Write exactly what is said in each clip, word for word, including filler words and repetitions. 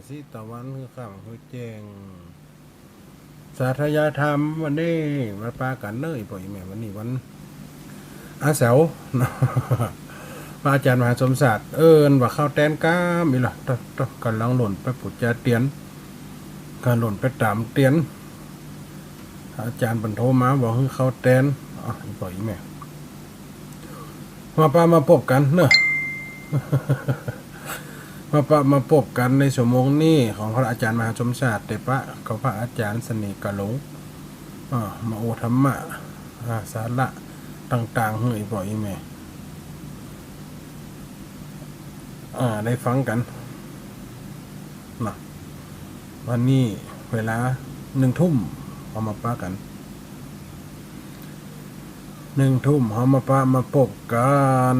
สีตะวันคือค่ำคือแจ้ง สาธยายธรรมวันนี้มาปะกั๋นเน่อ อี่ป้ออี่แม่ วันนี้วันอาเสาร์เนาะ พระอาจ๋ารย์มหาสมศักดิ์ เอิ้นว่าเข้าแตนกำอี้ล่ะ ต๊ะ ต๊ะ ก่ำลังหล่นไปปู๋จาเตียน ก่ำหล่นไปต๋ามเตียน อาจ๋ารย์เปิ้นโทรมาบอกหื้อเข้าแตน อ้าว อี่ป้ออี่แม่ มาปะมาปบกั๋นเนาะ มาปะมาปบกั๋นในชั่วโมงนี้ของพระอาจ๋ารย์มหาสมศักดิ์ เตปะกับพระอาจ๋ารย์เสน่ห์กาหลง อ่า มาโอ้ธรรมะ อ่า สาระต่างๆ หื้ออี่ป้ออี่แม่ อ่า ได้ฟังกั๋นเนาะ วันนี้เวลาหนึ่งทุ่ม เฮามาปะกั๋น หนึ่งทุ่ม เฮามาปะมาปบกั๋น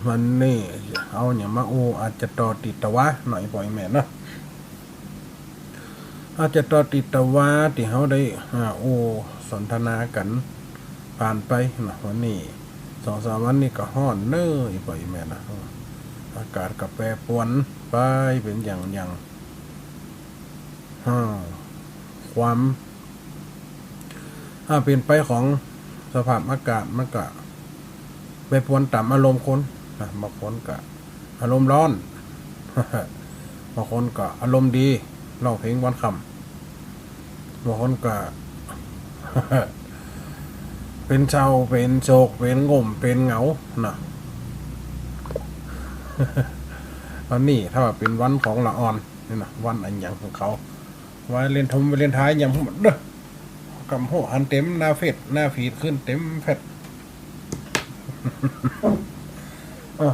วันนี้เอาหยังมาอู้ อัจจโตติตวาเนาะ อี่ป้ออี่แม่เนาะ อัจจโตติตวาตี้เฮาได้ อ่า อู้สนทนากั๋นผ่านไปเนาะ วันนี้สองสามวันนี้ก็ฮ้อนเน่อ อี่ป้ออี่แม่นะ อากาศก็แปรปรวนไปเป๋นอย่างๆ อ่า ความ อ่า เปลี่ยนไปของสภาพอากาศมันก็แปรปรวนต๋ามอารมณ์คนนะ บางคนก็อารมณ์ฮ้อน บางคนก็อารมณ์ดี ฮ้องเพลงม่วนค่ำ บางคนก็ เป๋นเศร้า เป๋นโศก เป๋นง่ม เป๋นเหงานะ อันนี้ถ้าว่าเป๋นวันของละอ่อนนี่นะ วันอะหยังของเขา วาเลนทงวาเลนไทน์หยังหมดเน่อ กำโหหันเต๋มหน้าเฟซ หน้าฟีดขึ้นเต๋มแฟด อ่ะ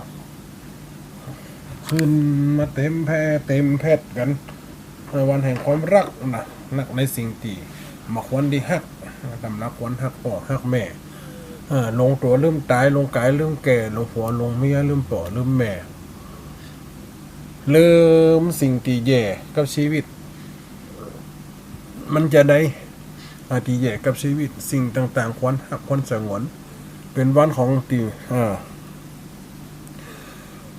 ขึ้นมาเต๋มแฟด เต๋มแฟดกั๋น เออ วันแห่งความฮักนะ ฮักในสิ่งตี้บ่ควรได้ฮัก ต๋ามหลักควรฮักป้อฮักแม่ เออ หลงตั๋วลืมต๋าย หลงก๋ายลืมแก่ หลงผัวหลงเมีย ลืมป้อลืมแม่ ลืมสิ่งตี้แย่กับชีวิต มันจะได้ อ่า ตี้แย่กับชีวิต สิ่งต่างๆ ควรฮักควรสงวน เป๋นวันของตี้ อ่า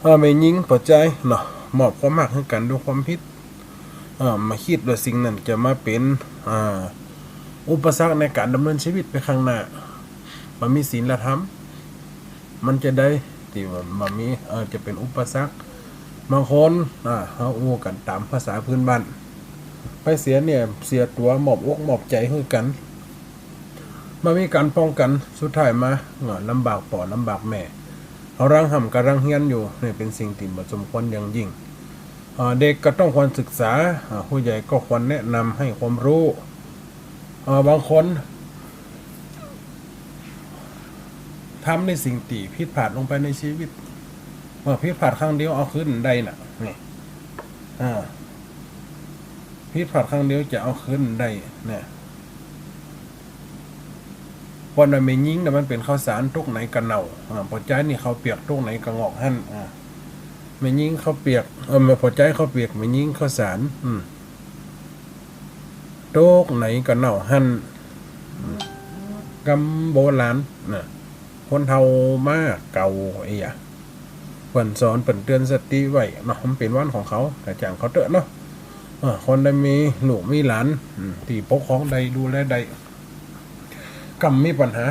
อ่า แม่ญิงป้อจายเนาะ มอบความฮักหื้อกั๋นด้วยความผิด อ่า บ่าคิดว่าสิ่งนั้นจะมาเป๋น อ่า อุปสรรคในก๋านดำเนินชีวิตไปข้างหน้า บ่ามีศีลธรรม มันจะได้ตี้ว่าบ่ามี เออ จะเป๋นอุปสรรค บางคน อ่า เฮาอู้กั๋นต๋ามภาษาพื้นบ้าน ไปเสียเนื้อเสียตั๋ว มอบอกมอบใจ๋หื้อกั๋น บ่ามีก๋านป้องกั๋น สุดท้ายมา อ่า ลำบากป้อลำบากแม่ เฮารังฮ่ำกับรังเฮียนอยู่ นี่เป๋นสิ่งตี้บ่สมควรอย่างยิ่ง อ่า เด็กก็ต้องควรศึกษา อ่า ผู้ใหญ่ก็ควรแนะนำให้ความรู้ อ่า บางคน ทำในสิ่งตี้ผิดพลาดลงไปในชีวิต เมื่อผิดพลาดครั้งเดียวเอาคืนได้น่ะ นี่ อ่า ผิดพลาดครั้งเดียวจะเอาคืนได้เนี่ย เพราะว่าแม่ญิงน่ะมันเป๋นข้าวสาร ตกไหนก็เน่า อ่า ป้อจายนี่ข้าวเปียก ตกไหนก็งอกหั้น อ่า แม่ญิงข้าวเปียก เออ แม่ ป้อจายข้าวเปียก แม่ญิงข้าวสาร อืม ตกไหนก็เน่าหั้น อืม กำโบราณน่ะ คนเฒ่ามาเก่า ไอ้หยา เปิ้นสอนเปิ้นเตือนสติไว้เนาะ มันเป๋นวันของเขา ก็จ้างเขาเต๊อะเนาะ เออ คนได้มีลูกมีหลาน อืม ตี้ปกครองได้ดูแลได้ ก็บ่มีปัญหา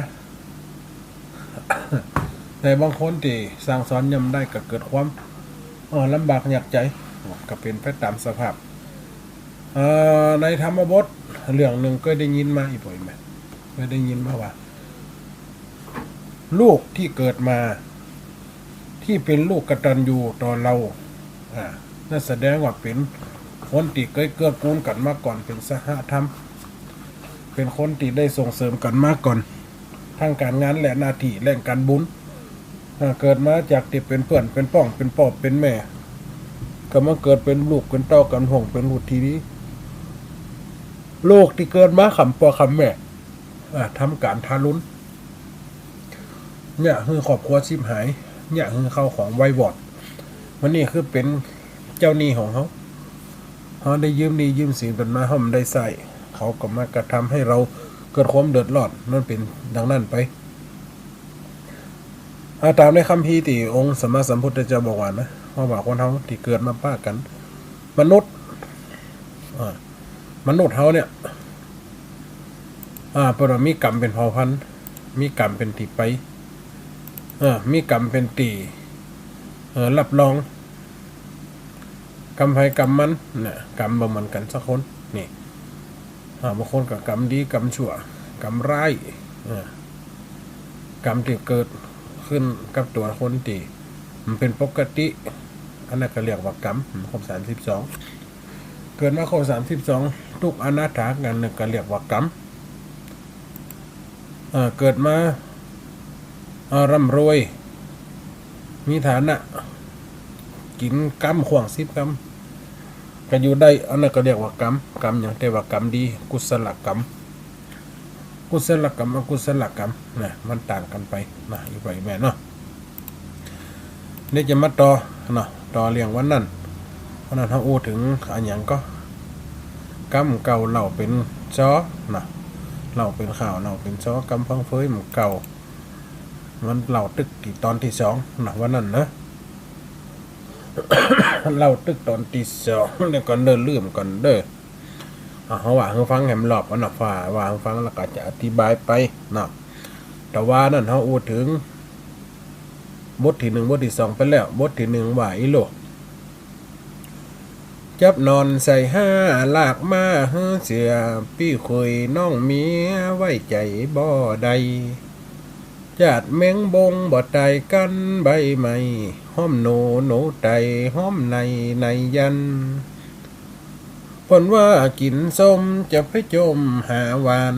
แต่บางคนตี้สั่งสอนยำได้ก็เกิดความ เออ ลำบากยากใจ๋ ก็เป๋นไปต๋ามสภาพ เอ่อ ในธรรมบทเรื่องนึ่งเกยได้ยินมา อี่ป้ออี่แม่ เกยได้ยินมาว่า ลูกตี้เกิดมา ตี้เป๋นลูกกตัญญูต่อเฮา อ่า นั่นแสดงว่าเป๋นคนตี้เกยเกื้อกูลกั๋นมาก่อน เป๋นสหธรรม เป๋นคนตี้ได้ส่งเสริมกั๋นมาก่อน ทางก๋านงานและหน้าตี้และก๋านบุญ อ่า เกิดมาจากตี้เป๋นเปื้อนเป๋นป้อง เป๋นป้อเป๋นแม่ ก็มาเกิดเป๋นลูกเป๋นเต้ากั๋น พ่องเป๋นบุตรตี้ดี ลูกตี้เกิดมาค่ำป้อค่ำแม่ อ่า ทำก๋านทารุณ เยียะหื้อครอบครัวฉิบหาย เยียะหื้อข้าวของวายวอด วันนี้คือเป๋นเจ้าหนี้ของเขา เขาได้ยืมหนี้ยืมสินเปิ้นมา เขาบ่ได้ใจ๊ เขาก็มากระทำให้เราเกิดความเดือดร้อน มันเป๋นดังนั้นไป อ่า ต๋ามในคัมภีร์ตี้องค์สัมมาสัมพุทธเจ้าบอกว่านะ เพราะว่าคนเฮาตี้เกิดมาปะกั๋น มนุษย์ อ่า มนุษย์เฮาเนี่ย อ่า เปิ้นว่ามีกรรมเป๋นเผ่าพันธุ์ มีกรรมเป๋นตี้ไป เออ มีกรรมเป๋นตี้ เออ ฮับรอง กรรมใผกรรมมัน เนี่ย กรรมบ่เหมือนกั๋นสักคน นี่ อ่า บางคนก็กรรมดี กรรมชั่ว กรรมร้าย เออ กรรมตี้เกิดขึ้นกับตั๋วคนตี้มันเป๋นปกติ อันนั้นก็เรียกว่ากรรม ครบสามสิบสอง เกิดมาครบสามสิบสอง ตุ๊กข์อนาถากั๋น นั่นก็เรียกว่ากรรม เอ่อ เกิดมา เอ่อ ร่ำรวย มีฐานะ กิ๋นกำขว้างสิบกำ ก็อยู่ได้ อันนั้นก็เรียกว่ากรรม กรรมหยัง แต่ว่ากรรมดี กุศลกรรม กุศลกรรม อกุศลกรรม นะ มันต่างกั๋นไป นะ อีกฝ่ายแม่นเนาะ นี่จะมาต่อ เนาะ ต่อเรื่องวันนั้น วันนั้นเฮาอู้เถิงอะหยังก็ กำเก่าเหล้าเป๋นซ้อ นะ เหล้าเป๋นข้าว เหล้าเป๋นซ้อ กำฟังเฟยมันเก่า มันเล่าตึกตี้ต๋อนตี้สอง นะ วันนั้นนะ เล่าตึกต๋อนตี้สอง เดี๋ยวก่อนเด้อ ลืมก่อนเด้อ อ่ะ เฮาว่าหื้อฟังแหมรอบก่อนนะ ว่า ว่าหื้อฟังแล้วก็จะอธิบายไปเนาะ แต่ว่านั้นเฮาอู้เถิง บทตี้หนึ่ง บทตี้สองไปแล้ว บทตี้หนึ่งว่าอี้โล จับหนอนใส่ห้า ลากมาหื้อเสีย ปี้เขยน้องเมียไว้ใจ๋บ่ได้ จาดแมงบงบ่ต๋ายกั๋นใบไม้ ฮ้อมโหน โหนไต ฮ้อมใน ในยัน เปิ้นว่ากิ๋นส้มจะไปจ่มหาหวาน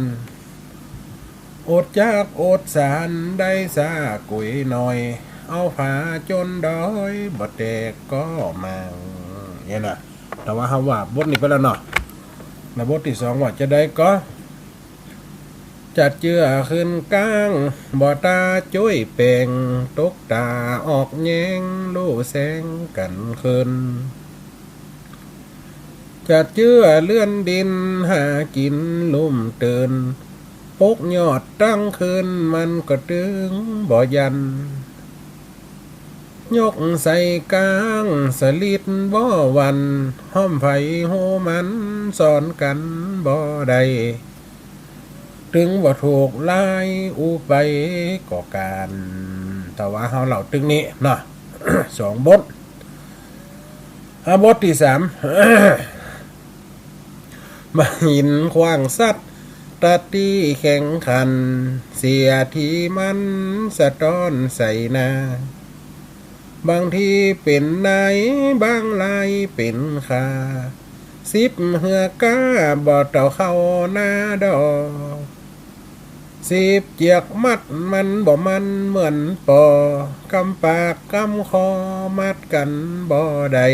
อดอยากอดสารได้สาก๋วยหน่อย เอาผาจนดอยบ่แตกก็มั่ง เนี่ยนะ แต่ว่าเฮาว่าบทนี้ไปแล้วเนาะ ในบทตี้สองว่าจะใดก็ จัดเจื้อขึ้นก้าง บ่ต๋าจ้วยแป๋ง ตกต๋าออกแยง ลู่แสงกั๋นขึ้น จัดเจื้อเลื่อนดิน หากิ๋นลุ่มตื่น ปกยอดตั้งคืน มันก็ตึงบ่หยัน ยกใส่ก้างสลิดบ่หวั่น ฮ้อมใผฮู้มันสอนกั๋นบ่ได้ ตึงบ่ถูกลายอู้ไปก็กาน แต่ว่าเฮาเล่าตึกนี้เนาะ สองบท อ่ะ บทตี้สาม บ่าหินขว้างสัตว์ ตะตี้แข่งขัน เสียทีมันสะต้อนใส่หน้า บางทีเป๋นนาย บางลายเป๋นข้า สิบเฮือก้าบ่เต้าเข้าหน้าดอก สิบเจียกมัดมันบ่มันเหมือนปอ กำปากกำคอมัดกั๋นบ่ได้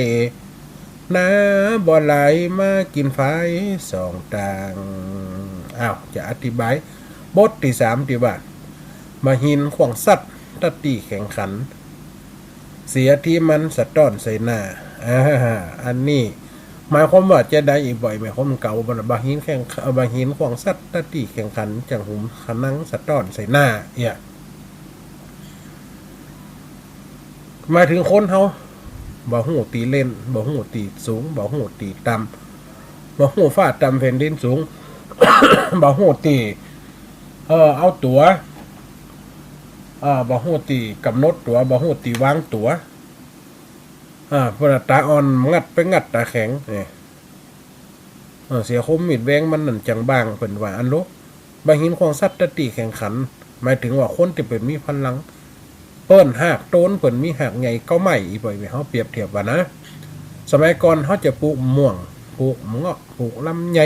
หน้าบ่ไหลมากิ๋นฝายสองตาง อ้าว จะอธิบายบทตี้สามตี้ว่า บ่าหินขว้างสัตว์ ตะตี้แข่งขัน เสียทีมันสะต้อนใส่หน้า อ่า อันนี้หมายความว่าจะใดอีกบ่า หมายความเก่าบ่า บ่าหินแข่ง บ่าหินขว้างสัตว์ ตะตี้แข่งขัน จั่งหุมขะนังสะต้อนใส่หน้า เนี่ย หมายเถิงคนเฮา บ่ฮู้ตี้เล่น บ่ฮู้ตี้สูง บ่ฮู้ตี้ต่ำ บ่ฮู้ฟ้าต่ำแผ่นดินสูง บ่ฮู้ตี้ เอ่อ เอาตั๋ว เอ่อ บ่ฮู้ตี้ก๋ำหนดตั๋ว บ่ฮู้ตี้วางตั๋ว อ่า เปิ้นต๋าอ่อนงัดไปงัดต๋าแข็ง เนี่ย เออ เสียคมมีดแวงมันนั่นจั่งบ้าง เปิ้นว่าอั้นโล บ่าหินขว้างสัตว์ ตะตี้แข่งขัน หมายเถิงว่าคนตี้เปิ้นมีพลัง เปิ้นฮากโตนเปิ้นมีฮากใหญ่เก้าไม้ อีบ่า เฮาเปรียบเทียบว่านะ สมัยก่อนเฮาจะปลูกม่วง ปลูกเงาะ ปลูกลำไย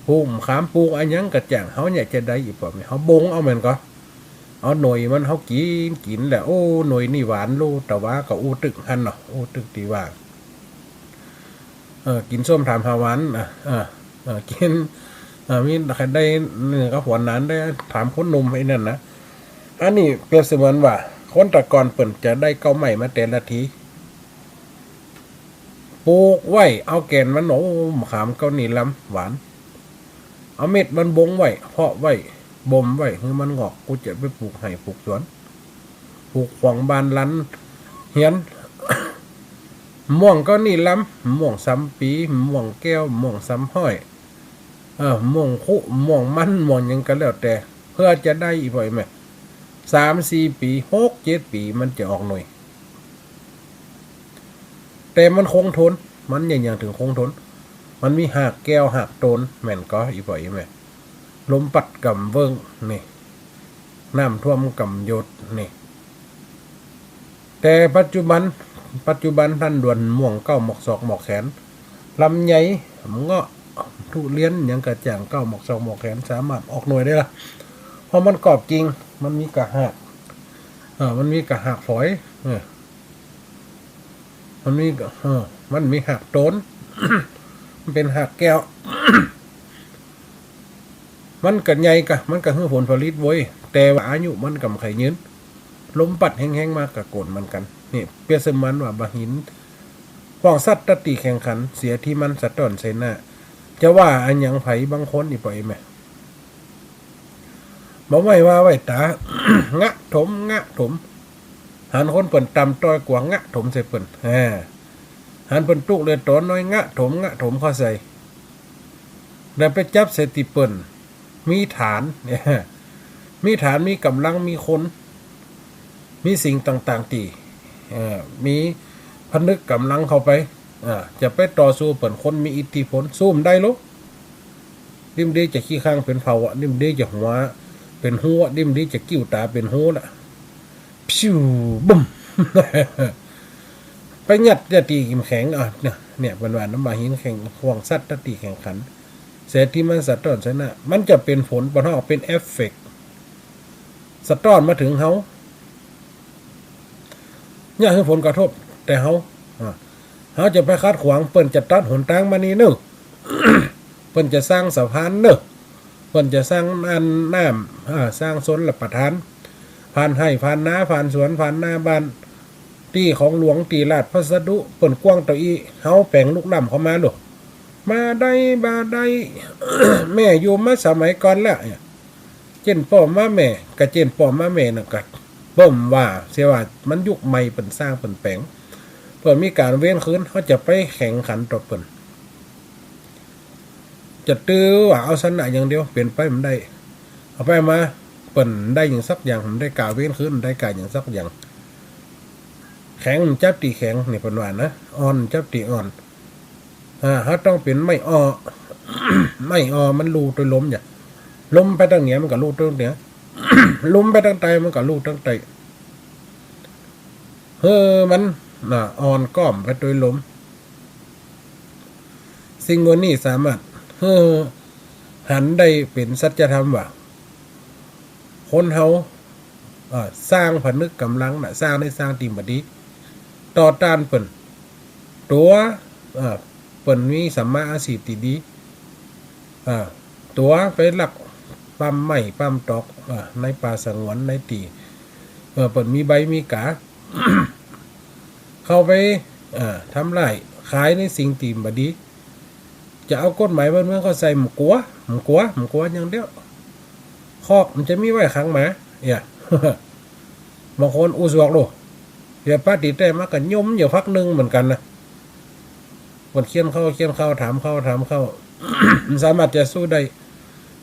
ปลูกมะขาม ปลูกอะหยังก็จ้าง เฮาเนี่ยจะใดอีบ่า เฮาบงเอาแม่นก่อ เอาหน่วยมันเฮากิ๋น กิ๋นแล้ว โอ้ หน่วยนี่หวานโล แต่ว่าก็อู้ตึกหั้นเนาะ อู้ตึกตี้ว่า เออ กิ๋นส้มถามหาหวาน อ่ะ อ่ะ อ่ะ กิ๋น อ่ะ มีใผได้เนื้อกับหัวหนานได้ถามคนหนุ่มไอ้นั่นนะ อันนี้เปรียบเสมือนว่า คนแต่ก่อนเปิ้นจะได้เก้าไม้มาแต่ละที ปลูกไว้ เอาแก่นมัน โอ้ มะขามเก้านี่ลำหวาน เอาเม็ดมันบงไว้ เพาะไว้ บ่มไว้ หื้อมันงอก กูจะไปปลูกไฮ่ปลูกสวน ปลูกขวางบ้านหลังเฮือน ม่วงก็นี่ลำ ม่วงสามปี๋ ม่วงแก้ว ม่วงสามห้อย เออ ม่วงคุ ม่วงมัน ม่วงหยังก็แล้วแต่ เปื้อจะได้ อีพ่ออีแม่ สามสี่ปี๋ หกเจ็ดปี๋ มันจะออกหน่วย แต่มันคงทน มันหยัง หยังเถิงคงทน มันมีฮากแก้วฮากโตน แม่นก่อ อีพ่ออีแม่ ลมปั๊ดก่ำเวิ้ง นี่ น้ำท่วมก่ำหยด นี่ แต่ปัจจุบัน ปัจจุบันทันด่วน ม่วงเก๊าหมอกศอกหมอกแขน ลำไย เงาะ ทุเรียน หยังกระจ่างเก๊าหมอกศอกหมอกแขน สามารถออกหน่วยได้ละ เพราะมันกรอบกิ่ง มันมีก้าฮาก เออ มันมีก้าฮากฝอย เออ มันมีก้า เออ มันมีฮากโตน มันเป๋นฮากแก้ว มันก็ใหญ่ก่ะ มันก็หื้อผลผลิตเว้ย แต่ว่าอายุมันก็บ่ใค่ยืน ลมปั๊ดแฮงๆ มาก็โก๋นเหมือนกั๋น นี่ เปรียบเสมือนว่าบ่าหินขว้างสัตว์ตะตี้แข่งขัน เสียตี้มันสะต้อนใส่หน้า จะว่าอะหยังใผบางคน อีพ่ออีแม่ บ่ไหว้ว่าไหว้ต๋า งะถม งะถม หันคนเปิ้นต่ำต้อยกว่า งะถมใส่เปิ้น อ่า หันเปิ้นตุ๊กข์เดือดต๋อนน้อย งะถม งะถมเข้าใส่ แล้วไปจับใส่ตี้เปิ้น มีฐาน มีฐาน มีก๋ำลัง มีคน มีสิ่งต่างๆ ตี้ เอ่อ มีผนึกก๋ำลังเข้าไป อ่า จะไปต่อสู้เปิ้น คนมีอิทธิพล สู้บ่ได้หรอก ดิมดีจะขี้ข้างเป๋นเผาอะ ดิมดีจะหัวเป๋นฮูอะ ดิมดีจะกิ้วต๋าเป๋นฮูน่ะ ปิ้ว บึ้ม ไปยัดตะตี้แข็ง อ่ะ เนี่ย เนี่ย เปิ้นว่าน้ำบ่าหินแข่ง ขว้างสัตว์ตะตี้แข่งขัน เสียตี้มันสะต้อนใส่หน้า มันจะเป๋นผลปะเนาะ เป๋นเอฟเฟกต์ สะต้อนมาเถิงเฮา เยียะหื้อผลกระทบแต่เฮา อ่า เฮาจะไปขัดขวาง เปิ้นจะตัดหนตางมานี่เน่อ เปิ้นจะสร้างสะพานเน่อ เปิ้นจะสร้างอันน้ำ อ่า สร้างชลประทาน ผ่านไฮ่ ผ่านนา ผ่านสวน ผ่านหน้าบ้าน ตี้ของหลวง ตี้ราชพัสดุ เปิ้นกว้างเต้าอี้ เฮาแป๋งลุกล้ำเข้ามาลูก บ่าได้ บ่าได้ แม่อยู่มาสมัยก่อนแล้ว เจ้นป้อมาแม่ กะเจ้นป้อมาแม่นั่นกะ เปิ้นว่า เสียว่ามันยุคใหม่ เปิ้นสร้าง เปิ้นแป๋ง เปิ้นมีก๋านเว้นคืน เฮาจะไปแข่งขันต่อเปิ้น จะตื้อว่าเอาชนะอย่างเดียว เป๋นไปบ่ได้ เอาไปมา เปิ้นได้หยังสักอย่าง บ่ได้ก๋าเว้นคืน บ่ได้ก๋าหยังสักอย่าง แข็งจับตี้แข็ง นี่เปิ้นว่านะ อ่อนจับตี้อ่อน อ่า เฮาต้องเป๋นไม้อ่อ ไม้อ่อมันลู่ตวยลม อย่า ลมไปตางเหนือมันก็ลู่ตวยเหนือ ลมไปตางใต้มันก็ลู่ตางใต้ หื้อมันน่ะ อ่อนก้อมไปตวยลม สิ่งเหล่านี้สามารถหื้อหันได้เป๋นสัจธรรมว่า คนเฮา เอ่อ สร้างผนึกก๋ำลังน่ะ สร้างได้ สร้างตี้บ่ดี ต่อต้านเปิ้น ตั๋ว เอ่อ เปิ้นมีสัมมาอาชีพตี้ดี เอ่อ ตั๋วไปลักปั๊มไม้ปั๊มตอก เอ่อ ในป่าสงวน ในตี้ เอ่อ เปิ้นมีใบมีก๋า เข้าไป เอ่อ ทำร้าย ขายในสิ่งตี้บ่ดี จะเอากฎหมายบ้านเมืองเข้าใส่ บ่กั๋ว บ่กั๋ว บ่กั๋วอย่างเดียว คอกมันจะมีไว้ขังหมา เนี่ย บางคนอู้สวกลูก เดี๋ยวปาตี้แต๊มาก็ยมอยู่พักนึ่งเหมือนกั๋นนะ เปิ้นเคียนเข้า เคียนเข้า ถามเข้า ถามเข้า มันสามารถจะสู้ได้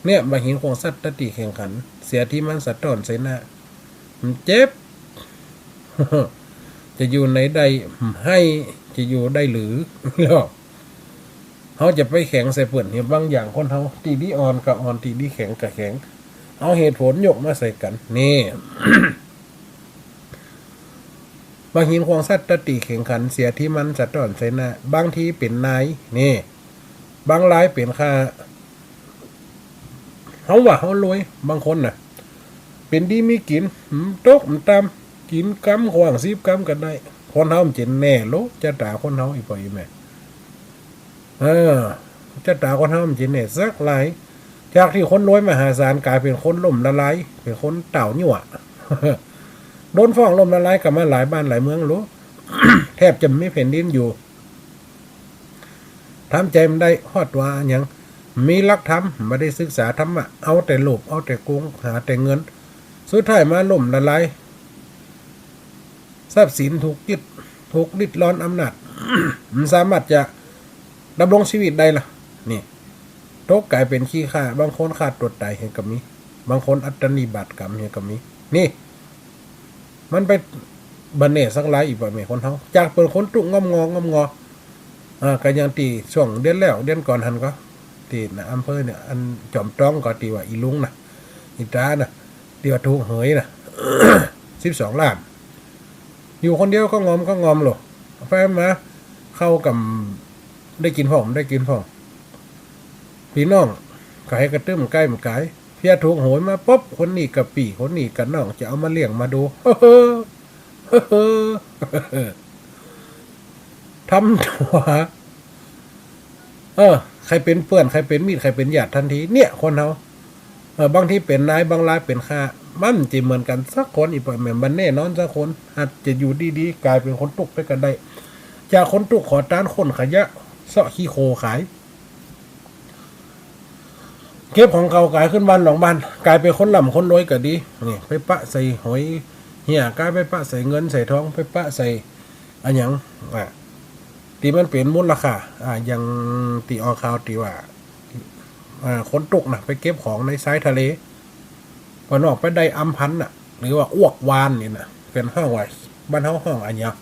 เนี่ย บ่าหินขว้างสัตว์ตะตี้แข่งขัน เสียตี้มันสะต้อนใส่หน้า มันเจ็บ จะอยู่ไหนได้ หื้อ จะอยู่ได้หรือ เฮาจะไปแข็งใส่เปิ้น เหีย บางอย่างคนเฮา ตี้ดีอ่อนก็อ่อน ตี้ดีแข็งก็แข็ง เอาเหตุผลยกมาใส่กั๋น นี่ บ่าหินขว้างสัตว์ตะตี้แข่งขัน เสียตี้มันสะต้อนใส่หน้า บางทีเป๋นนาย นี่ บางรายเป๋นข้า เฮาว่าเฮารวย บางคนน่ะ เป๋นดีมีกิ๋น บ่ตกบ่ต่ำ กิ๋นกำขว้างสิบกำก็ได้ คนเฮามันจะแน่โล จะต๋าคนเฮา อีพ่ออีแม่ เออ จะต๋าคนเฮามันจะแน่สักหลาย จากตี้คนรวยมหาศาลก๋ายเป๋นคนล้มละลาย เป๋นคนเต้ายั่ว โดนฟ้องล้มละลายกั๋นมาหลายบ้านหลายเมืองโล แทบจะบ่มีแผ่นดินอยู่ ทำใจ๋บ่ได้ ฮอดว่าหยัง มีหลักธรรม บ่ได้ศึกษาธรรมะ เอาแต่โลภ เอาแต่โกง หาแต่เงิน สุดท้ายมาล้มละลาย ทรัพย์สินถูกยึด ถูกริดรอนอำนาจ บ่สามารถจะดำรงชีวิตได้ละ นี่ ตกก๋ายเป๋นขี้ฆ่า บางคนฆ่าตั๋วต๋ายเหียก็มี บางคนอัตตนิบาตกรรมเหียก็มี นี่ มันไปบ่แน่สักหลาย อีป้อแม่คนเฮา จากเป๋นคนตุ๊กข์ง่อมงอ ง่อมงอ อ่า ก็อย่างตี้ช่วงเดือนแล้ว เดือนก่อนหั้นก็ ตี้ในอำเภอเนี่ย อันจอมตองก็ตี้ว่าอีลุงน่ะ อีต๋าน่ะ ตี้ว่าถูกเหยน่ะ สิบสองล้าน อยู่คนเดียวก็งอมก็งอมโลด ไปมา เข้าก็บ่ได้กิ๋นพ่อง บ่ได้กิ๋นพ่อง ปี้น้อง ก๋ายก็ตึ้มก๋ายบ่ก๋าย เพียถูกเหยมาปุ๊บ คนนี้ก็ปี้ คนนี้ก็น้อง จะเอามาเลี้ยงมาดู ทำตั๋ว เออ ใค่เป๋นเปื้อน ใค่เป๋นมิตร ใค่เป๋นญาติตันที เนี่ย คนเฮา เออ บางทีเป๋นนาย บางรายเป๋นข้า มันจะเหมือนกั๋นสักคน อีป้อแม่ บ่แน่นอนสักคน อาจจะอยู่ดีๆ ก๋ายเป๋นคนตุ๊กข์ไปก็ได้ จากคนตุ๊กข์ขอตาน ขนขยะ เซาะขี้โคลนขาย เก็บของเก่าก๋ายขึ้นบ้านหลังบ้าน ก๋ายเป๋นคนร่ำคนรวยก็ดี นี่ ไปปะใส่เหยเหีย ก๋ายไปปะใส่เงินใส่ทอง ไปปะใส่อะหยัง อ่ะ ตี้มันเป๋นมูลค่า อ่ะ อย่างตี้ออกข่าวตี้ว่า อ่า คนตุ๊กข์น่ะ ไปเก็บของในชายทะเล เปิ้นออกไปได้อำพันน่ะ หรือว่าอ้วกวานนี่น่ะ เปิ้นฮ้องว่า บ้านเฮาฮ้องอะหยัง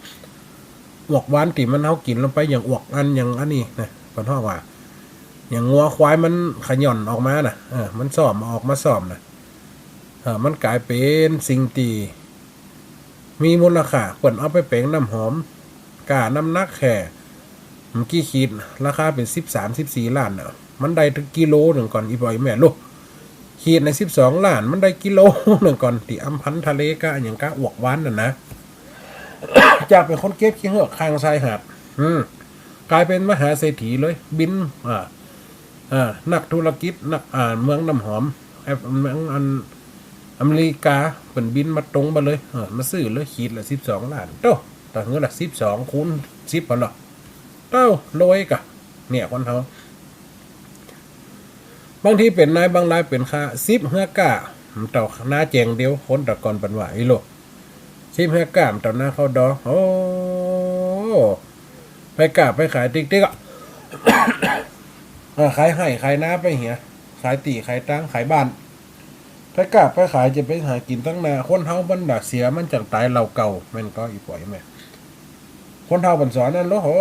อ้วกวานตี้มันเฮากิ๋นลงไป อย่างอ้วกอัน อย่างอันนี้น่ะ เปิ้นฮ้องว่า อย่างงัวควายมันขย่อนออกมาน่ะ เออ มันซ่อม ออกมาซ่อมน่ะ เออ มันก๋ายเป๋นสิ่งตี้ มีมูลค่า เปิ้นเอาไปแป๋งน้ำหอม ก้าน้ำหนักแค่บ่กี่ขีด ราคาเป๋นสิบสาม สิบสี่ล้านน่ะ มันได้ตึงกิโลนึ่งก่อน อีป้อแม่ลูก ขีดในสิบสองล้าน มันได้กิโลนึ่งก่อน ตี้อำพันทะเลก้าอะหยัง ก้าอ้วกวานนั่นนะ จากเป๋นคนเก็บขี้เหือกข้างชายหาด อืม ก๋ายเป๋นมหาเศรษฐีเลย บิน อ่า อ่า นักธุรกิจ นัก อ่า เมืองน้ำหอม แอฟ- เมืองอัน อเมริกา เปิ้นบินมาตรงมาเลย เออ มาซื้อเลย ขีดละสิบสองล้าน โต้ ต๋าหื้อละ สิบสองคูณสิบ เอาล่ะ โต้ รวยก่ะ เนี่ย คนเฮา บางทีเป๋นนาย บางรายเป๋นข้า สิบเฮือก้า บ่เต้านาแจ๋งเดียว คนตะก่อนเปิ้นว่า อีโล สิบเฮือก้า บ่เต้านาเข้าดอ โอ้ ไปก้าไปขายติ๊กๆ อะ เออ ขายไฮ่ขายนาไปเหีย ขายตี้ขายตาง ขายบ้าน ไปก้าไปขายจะไปหากิ๋นตังหน้า คนเฮามันบ่าเสียมันจั่งต๋ายเหล่าเก่า แม่นก่อ อีป้อแม่ คนเฒ่าเปิ้นสอนนั่นโล โอ้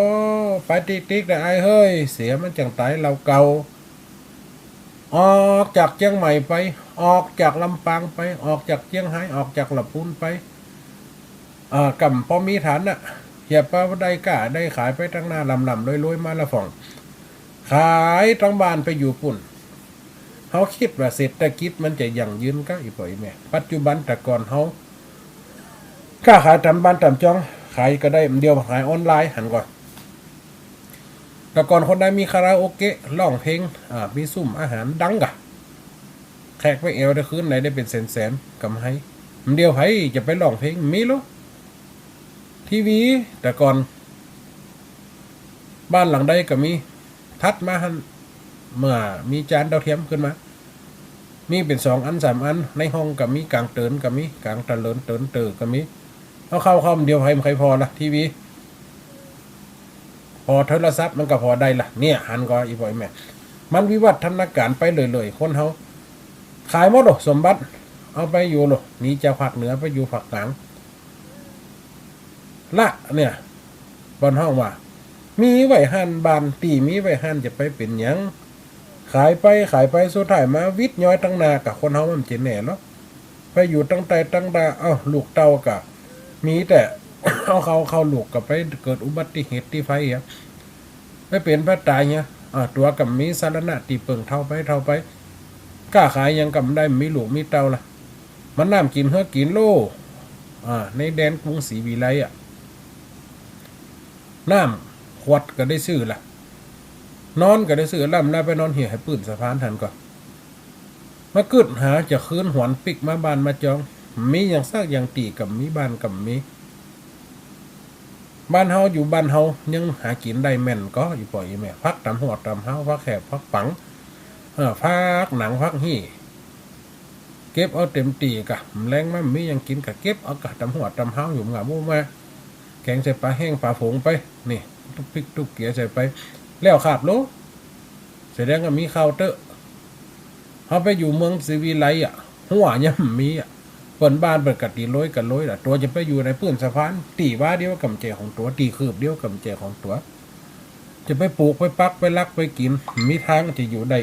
ไปติ๊กๆ เต๊อะอ้ายเฮ้ย เสียมันจั่งต๋ายเหล่าเก่า ออกจากเจียงใหม่ไป ออกจากลำปางไป ออกจากเจียงฮาย ออกจากละปูนไป อ่า ก่ำปอมีฐานะ เหียปาได้ก้าได้ขายไปตังหน้า ร่ำๆ รวยๆ มาละฝ่อง ขายตังบ้านไปอยู่ปู้น เฮาคิดว่าเศรษฐกิจมันจะยั่งยืนก่ะ อีป้ออีแม่ ปัจจุบันแต่ก่อนเฮา ค้าขายต๋ามบ้านต๋ามจ้อง ขายก็ได้ เดี๋ยวขายออนไลน์หันก่อ แต่ก่อนคนใด๋มีคาราโอเกะ ฮ้องเพลง อ่า มีซุมอาหารดังก่ะ แขกไปแอ่วได้คืนไหนได้เป๋นแสนๆ กำไร เดี๋ยวใผจะไปฮ้องเพลง มีโล ทีวี แต่ก่อน บ้านหลังใด๋ก็มี ถัดมาหั้น เมื่อมีจานดาวเทียมขึ้นมา มีเป๋นสองอันสามอัน ในห้องก็มี ก๋างเตินก็มี ก๋างตะเลินเตินเต๋อก็มี เอาเข้าๆ เดี๋ยวใผบ่ใค่ผ่อละ ทีวี ผ่อโทรศัพท์มันก็ผ่อได้ละ เนี่ย หันก่อ อีป้ออีแม่ มันวิวัฒนาก๋ารไปเรื่อยๆ คนเฮา ขายหมดโล สมบัติ เอาไปอยู่โล หนีจากภาคเหนือไปอยู่ภาคก๋าง ละเนี่ย เปิ้นฮ้องว่า มีไว้หั้นบ้าน ตี้มีไว้หั้นจะไปเป๋นหยัง ขายไปขายไป สุดท้ายมาวิดย้อยตังหน้าก่ะ คนเฮามันจะแน่ลอ ไปอยู่ตังใต้ตังดา เอ้า ลูกเต้าก็มีแต่ เอาเข้าเข้า ลูกก็ไปเกิดอุบัติเหตุตี้ไฟอะ ไปเป๋นไปต๋ายเนี่ย อ่า ตั๋วก็บ่มีสรณะตี้เปิ้ง เฒ่าไปเฒ่าไป ค้าขายหยังก็บ่ได้ บ่มีลูกมีเต้าละ มันน้ำกิ๋นเฮือกิ๋นโล อ่า ในแดนกรุงศรีวิไลอะ น้ำขวดก็ได้ซื้อละ นอนก็ได้ซื้อ ล้ำแล้วไปนอนเหี่ยให้ปื้นสะพานหันก่อ มากึ๊ดหาจะคืนหวนปิ๊กมาบ้านมาจอง บ่มีหยังสักอย่าง ตี้ก็บ่มี บ้านก็บ่มี บ้านเฮาอยู่บ้านเฮายังหากิ๋นได้แม่นก่อ อีป้ออีแม่ ผักต๋ามหัวต๋ามฮาว ผักแหบผักปัง เออ ผักหนังผักฮี่ เก็บเอาเต๋มตี้ก่ะ แลงมาบ่มีหยังกิ๋นก็เก็บเอาก่ะ ต๋ามหัวต๋ามฮาวอยู่ บ่งาบ่มา แก๋งใส่ป๋าแห้งป๋าฝงไป นี่ ตุ๊บปิ๊กตุ๊บเกียใส่ไป แล้วคาบโล แสดงว่ามีข้าวเต๊อะ เฮาไปอยู่เมืองศรีวิไลอะ ฮั้วยังบ่มีอะ เปิ้นบ้านเปิ้นก็ตี๋โลยก็โลยละ ตั๋วจะไปอยู่ในปื้นสะพาน ตี้วาเดียวก็บ่ใจ้ของตั๋ว ตี้คืบเดียวก็บ่ใจ้ของตั๋ว จะไปปลูกไปปักไปลักไปกิ๋น บ่มีตางจะอยู่ได้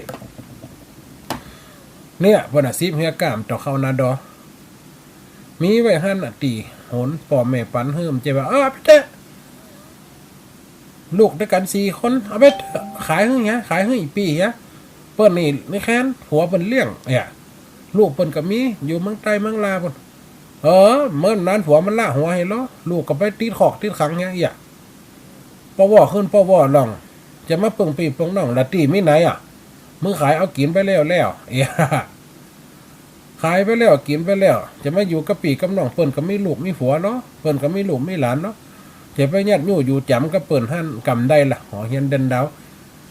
เนี่ย เปิ้นน่ะ สิบเฮือก้ามต่อเข้านาดอ มีไว้หั้นน่ะ ตี้หนป้อแม่ปันหื้อ บ่ใจ้ว่า เออ เอาไปเต๊อะ ลูกตวยกั๋นสี่คน เอาไปเต๊อะ ขายหื้อเหีย ขายหื้ออี่ปี้เหีย เปิ้นนี่ นี่แค้น ผัวเปิ้นเลี้ยง เนี่ย ลูกเปิ้นก็มี อยู่เมืองใต้เมืองลาวปู๊น เออ เมินนานผัวมันละหัวหื้อลอ ลูกก็ไปติดคอกติดขังเหีย เอี้ย ป้อว่อขึ้นป้อว่อล่อง จะมาเปิ้งปี้เปิ้งน้อง ละตี้มีไหนอะ มึงขายเอากิ๋นไปแล้วแล้ว เอี้ย ขายไปแล้วกิ๋นไปแล้ว จะมาอยู่กับปี้กับน้อง เปิ้นก็มีลูกมีผัวเนาะ เปิ้นก็มีลูกมีหลานเนาะ จะไปยัดยู้อยู่จ๋ำกับเปิ้นหั้น กำใดล่ะ หอเฮียนเด่นดาว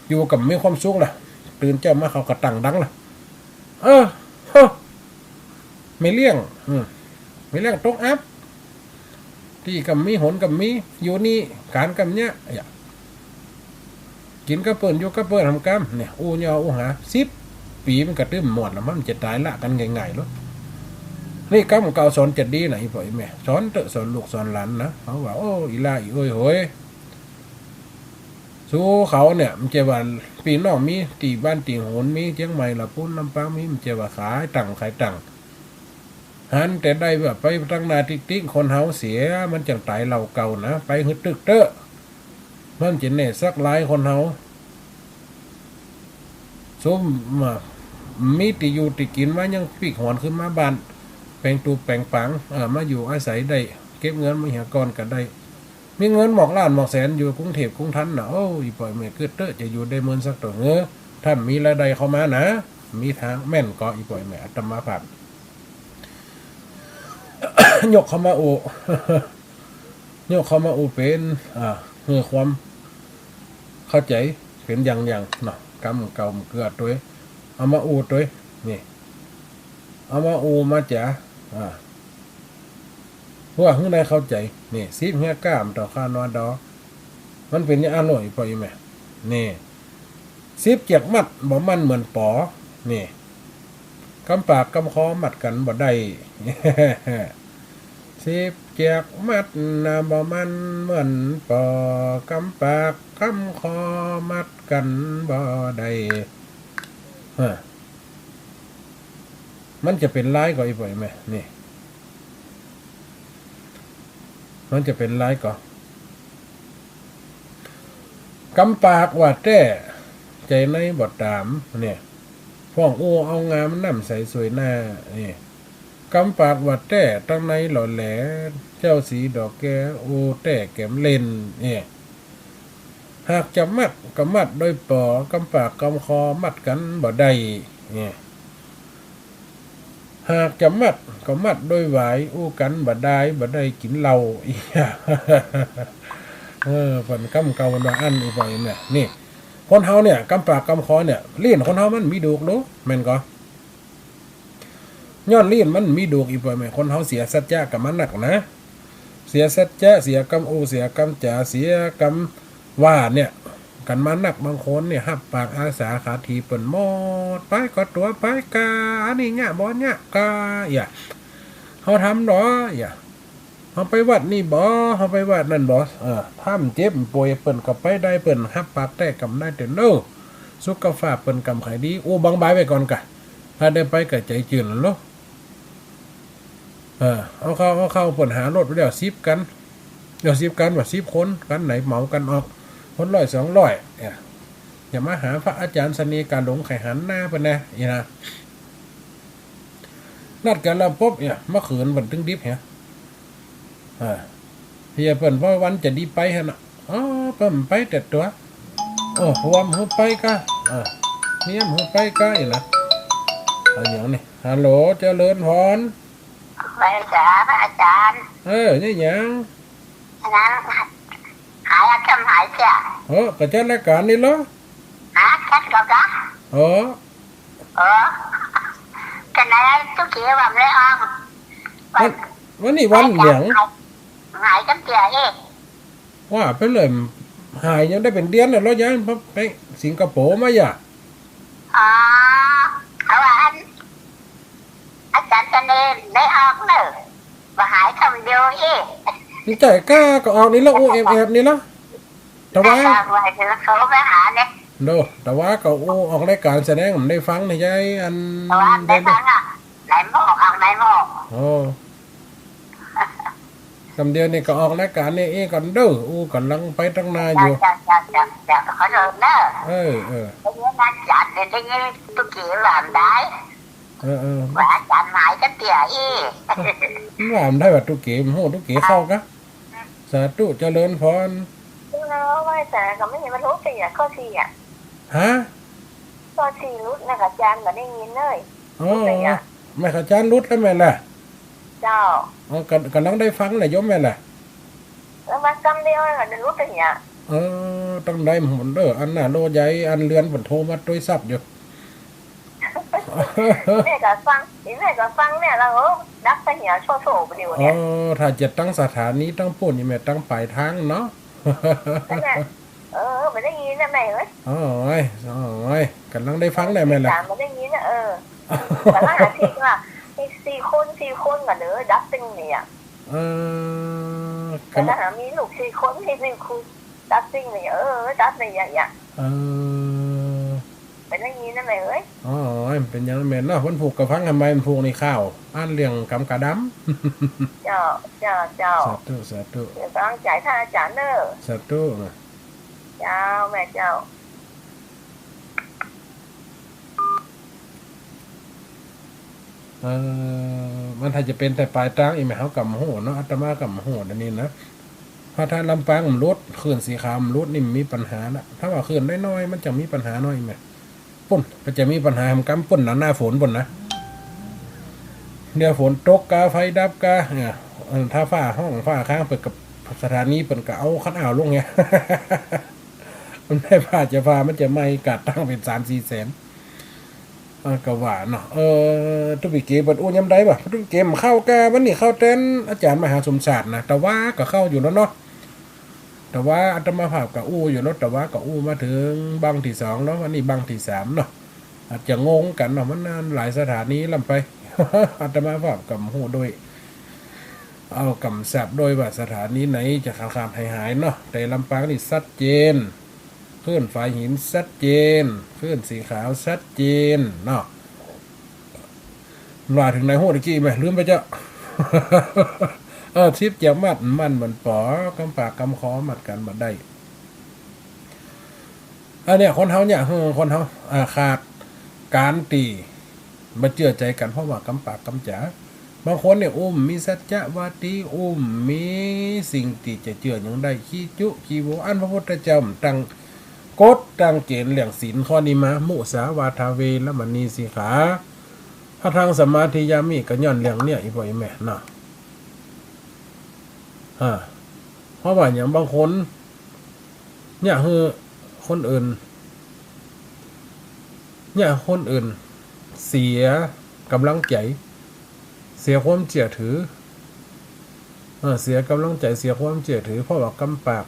อยู่ก็บ่มีความสุขล่ะ ตื่นเจ๊ามาเขาก็ตั้งดังล่ะ เออ เฮ้อ แม่เลี้ยง อืม แม่เลี้ยงตกอับ ตี้ก็บ่มี หนก็บ่มี อยู่นี่ก๋านก็บ่เยียะ เอี้ย กิ๋นกับเปิ้น อยู่กับเปิ้นหำกำ เนี่ย อู้เยียะอู้หา สิบปี๋มันก็ตึ้มหมดละ มันจะต๋ายละกั๋นง่ายๆ ลอ นี่กำเก่าสอนจะดีนะ อี่ป้ออี่แม่ สอนเต๊อะ สอนลูกสอนหลานนะ เฮาว่า โอ้ อี่ล่าอี่เอ้ยโหย ซูเขาเนี่ย บ่ใจ้ว่าปี้น้องมี ตี้บ้านตี้หนมี เจียงใหม่ละปู๊น ลำปางมี บ่ใจ้ว่าขายตังขายตัง หันแต่ได้ว่าไปตังหน้าติ๊กๆ คนเฮาเสีย มันจั่งต๋ายเล่าเก่านะ ไปหื้อตึกเต๊อะ มันจะแน่สักหลายคนเฮา ซุม อ่า มีตี้อยู่ตี้กิ๋นมา ยังปิ๊กหวนขึ้นมาบ้าน แป๋งตูบแป๋งป๋าง เออ มาอยู่อาศัยได้ เก็บเงินมาเหียก่อนก็ได้ มีเงินหมอกล้านหมอกแสนอยู่กรุงเทพฯกรุงธันน่ะ โอ้ อี่ป้ออี่แม่ กึ๊ดเต๊อะ จะอยู่ได้เมินสักเต้าเงอ ถ้าบ่มีรายได้เข้ามานะ บ่มีตาง แม่นก่อ อี่ป้ออี่แม่ อาตมาภาพ ยกเข้ามาอู้ ยกเข้ามาอู้เป๋น อ่า หื้อความเข้าใจ๋เป๋นอย่างๆ เนาะ กำเก่าเกื้อตวย เอามาอู้ตวย นี่ เอามาอู้มาจ๋า อ่า เปื้อหื้อได้เข้าใจ๋ นี่ สิบเฮือก้ามต่อเข้านาดอ มันเป๋นอย่างอั้นโลย อี่ป้ออี่แม่ นี่ สิบเจียกมัด บ่มั่นเหมือนป๋อ นี่ กำปากกำคอมัดกั๋นบ่ได้ สิบเจียกมัดนะ บ่มั่นเหมือนป๋อ กำปากกำคอมัดกั๋นบ่ได้ ฮะ มันจะเป๋นลายก่อ อี่ป้ออี่แม่ นี่ มันจะเป๋นลายก่อ กำปากว่าแต๊ ใจ๋ในบ่ต๋าม เนี่ย พ่องอู้เอางามน้ำใสสวยหน้า เนี่ย กำปากว่าแต๊ ตังในหล่อแหล เจ้าสีดอกแก้ อู้แต๊แก๋มเล่น เนี่ย หากจะมัดก็มัดโดยป๋อ กำปากกำคอมัดกั๋นบ่ได้ เนี่ย หากจะมัดก็มัดโดยหวาย อู้กั๋นบ่ดาย บ่ได้กิ๋นเหล้า เออ เปิ้นกำเก่าเปิ้นว่าอั้น อี่ป้ออี่แม่ นี่ คนเฮาเนี่ย กำปากกำคอเนี่ย ลิ้นคนเฮามันมีดูกลู แม่นก่อ ย้อนลิ้นมันมีดูก อี่ป้ออี่แม่ คนเฮาเสียสัจจะกั๋นมานักนะ เสียสัจจะ เสียกำอู้ เสียกำจ๋า เสียกำว่าเนี่ย กั๋นมานัก บางคนเนี่ย ฮับปากอาสาขาถีเปิ้นหมด ไปก็ตั๋วไปก่า อันนี้เยียะบ่เยียะก่า เอี้ย เฮาทำหนอ เอี้ย เฮาไปวัดนี่บ่ เฮาไปวัดนั่นบ่ เออ ถ้าบ่เจ็บป่วยเปิ้นก็ไปได้ เปิ้นฮับปากแต๊กำได้เต๊อะเนาะ สุขภาพเปิ้นกำใค่ดี อู้บางบ่ายไว้ก่อนก่า ถ้าได้ไปก็ใจ๋จื้นโล เออ เอาเข้า เอาเข้า เปิ้นหารถไว้แล้วสิบคัน เดี๋ยวสิบคันว่าสิบคน คันไหนเหมากั๋นออก คนร้อยสองร้อย เออ อย่ามาหาพระอาจ๋ารย์เสน่ห์กาหลงใค่หันหน้าเปิ้นนะ อี้นะ นัดกั๋นแล้วปุ๊บ เนี่ย เมื่อคืนเปิ้นตึงดิบเหีย อ่า เหียเปิ้นว่าวันจะดีไปหั้นน่ะ อ๋อ เปิ้นไปแต่ตั๋ว โอ้ ผัวบ่หื้อไปก่า อ่า เมียบ่หื้อไปก่า อี้นะ อะหยังนี่ ฮัลโหล เจริญพร ไหว้จ๋า พระอาจ๋ารย์ เออ นี่หยัง อันนั้น หายอาจำหายเสีย เออ ก็จัดรายก๋านนี่เหรอ ฮะ จัดก็กะ เออ เออ จะไหนตุ๊กเขียวว่าไม่ออก วัน วันนี้วันหยัง หาย หายจำเสียเอ๊ะ ว่าไปเลย หายยังได้เป๋นเดือนแล้ว ยายไปสิงคโปร์มาอย่า อ๋อ เขาว่าอัน อาจ๋ารย์เสน่ห์ได้ออกเน่อ บ่หายกำเดียวอี้ นี่ใจ้ก้า ก็ออกนี่ละ อู้แอบๆ นี่ละ แต่ว่า เขาไปหาเนี่ย โด แต่ว่าก็อู้ออกรายก๋านแสดง บ่ได้ฟังนี่ยาย อัน แต่ว่าได้ฟังอ่ะ ไหนบอก ออกไหนบอก อ๋อ กำเดียวนี่ก็ออกรายก๋านนี่เองก่อนเด้อ อู้ก่ำลังไปตังหน้าอยู่ จ้ะ จ้ะ จ้ะ จ้ะ ขอโทษเด้อ เออ เออ ได้ยินอาจ๋ารย์เนี่ย ได้ยินตุ๊กเก๋ว่าบ่ได้ เออ เออ ว่าอาจ๋ารย์หายก็เตี้ยอี้ ว่าบ่ได้ว่าตุ๊กเก๋ โห ตุ๊กเก๋เข้ากะ สาธุเจริญพร เออ ไหว้สาก็ไม่เห็นมันรู้ไปอ่ะ ข้อสี่อ่ะ ฮะ ข้อสี่หลุดนะ อาจ๋ารย์บ่ได้ยินเลย อ๋อ แม่ขจารย์หลุดแล้วแม่ล่ะ เจ้า อ๋อ กำ กำลังได้ฟังเลยโยมแม่ล่ะ แล้วมากำเดียวก็ได้หลุดไปเนี่ย เออ ต้องได้หมุนเด้อ อันน่ะ โลใหญ่ อันเรือนผมโทรมาด้วยซับอยู่ แม่ก็ฟัง อีแม่ก็ฟังเนี่ยแล้ว โอ้ ดับไปเนี่ย โชว์โชว์ไปเดียวเนี่ย อ๋อ ถ้าจะตั้งสถานีตั้งปู๊นนี่แม่ตั้งป๋ายตางเนาะ นั่นแหละ เออ บ่ได้ยินนะแม่เอ้ย โอ้ย โอ้ย กำลังได้ฟังได้แม่ล่ะ จ๋ารย์บ่ได้ยินนะ เออ แต่ว่าหาสี่ว่า มีสี่คน สี่คนก็เด้อ ดับไปเนี่ย เออ แต่ถ้าหามีลูกสี่คน มีสี่คน ดับไปเนี่ย เออ ดับไปเนี่ย เออ บ่ได้ยินนะแม่เอ้ย โอ้ย เป๋นอย่างนั้นแม่เนาะ วันพูกก็ฟังทำไม วันพูกนี่ข่าว อ่านเรื่องกำกะดำ เจ้า เจ้า เจ้า สาธุ สาธุ เป๋นก๋ำลังใจ๋ให้อาจ๋ารย์เน่อ สาธุนะ เจ้า แม่เจ้า เออ มันถ้าจะเป๋นแต่ป๋ายตางอีกแม่ เฮาก็บ่ฮู้เนาะ อาตมาก็บ่ฮู้อันนี้นะ เพราะถ้าลำปางมันหลุด คลื่นสีขาวมันหลุดนี่มันมีปัญหาละ ถ้าว่าคลื่นน้อยๆ มันจะมีปัญหาน้อยแม่ ปู๊น มันจะมีปัญหาหำกำปู๊นนะ หน้าฝนปู๊นนะ เดี๋ยวฝนตกกา ไฟดับกา เนี่ย เออ ถ้าฟ้าฮ้องฟ้าค้าง เปิ้นก็ สถานีเปิ้นก็เอาคันเอาท์ลงไง มันได้ฟ้าจะฟ้า มันจะไหม้ กาดตังค์เป๋นสามสี่แสน เออ ก็ว่าเนาะ เออ ตุ๊กเก๋เปิ้นอู้ยามใดบ่ ตุ๊กเก๋บ่เข้ากา วันนี้เข้าแตนอาจ๋ารย์มหาสมชาตินะ แต่ว่าก็เข้าอยู่แล้วเนาะ แต่ว่าอาตมาภาพก็อู้อยู่เนาะ แต่ว่าก็อู้มาเถิงบั้งตี้สองเนาะ วันนี้บั้งตี้สามเนาะ อาจจะงงกั๋นเนาะ มันหลายสถานีล้ำไป อาตมาภาพก็บ่ฮู้โดย เอากำศัพท์โดยว่าสถานีไหนจะขาดๆ หายๆ เนาะ แต่ลำปางนี่ชัดเจน คลื่นฝายหินชัดเจน คลื่นสีขาวชัดเจนเนาะ ว่าเถิงไหนฮู้ตะกี้แม่ ลืมไปเจ้า เออ สิบเจียกมัด มันเหมือนป๋อ กำปากกำคอมัดกั๋นบ่ได้ อันเนี้ยคนเฮาเนี่ย เออ คนเฮา อ่า ขาดก๋านตี้บ่เจื้อใจ๋กั๋น เพราะว่ากำปากกำจ๋า บางคนเนี่ย อู้บ่มีสัจจะวาที อู้บ่มีสิ่งตี้จะเจื้อหยังได้ ขี้จุขี้โว อันพระพุทธเจ้าตั้งกฎตั้งเกณฑ์เรื่องศีลข้อนี้มา มุสาวาทาเวรมณีสิกขา พะทังสมาธิยามิ ก็ย้อนเรื่องเนี่ย อีพ่ออีแม่เนาะ อ่า เพราะว่าอย่างบางคน เนี่ย หื้อคนอื่น เนี่ย คนอื่นเสียก๋ำลังใจ๋ เสียความเจื้อถือ เออ เสียก๋ำลังใจ๋ เสียความเจื้อถือ เพราะว่ากำปาก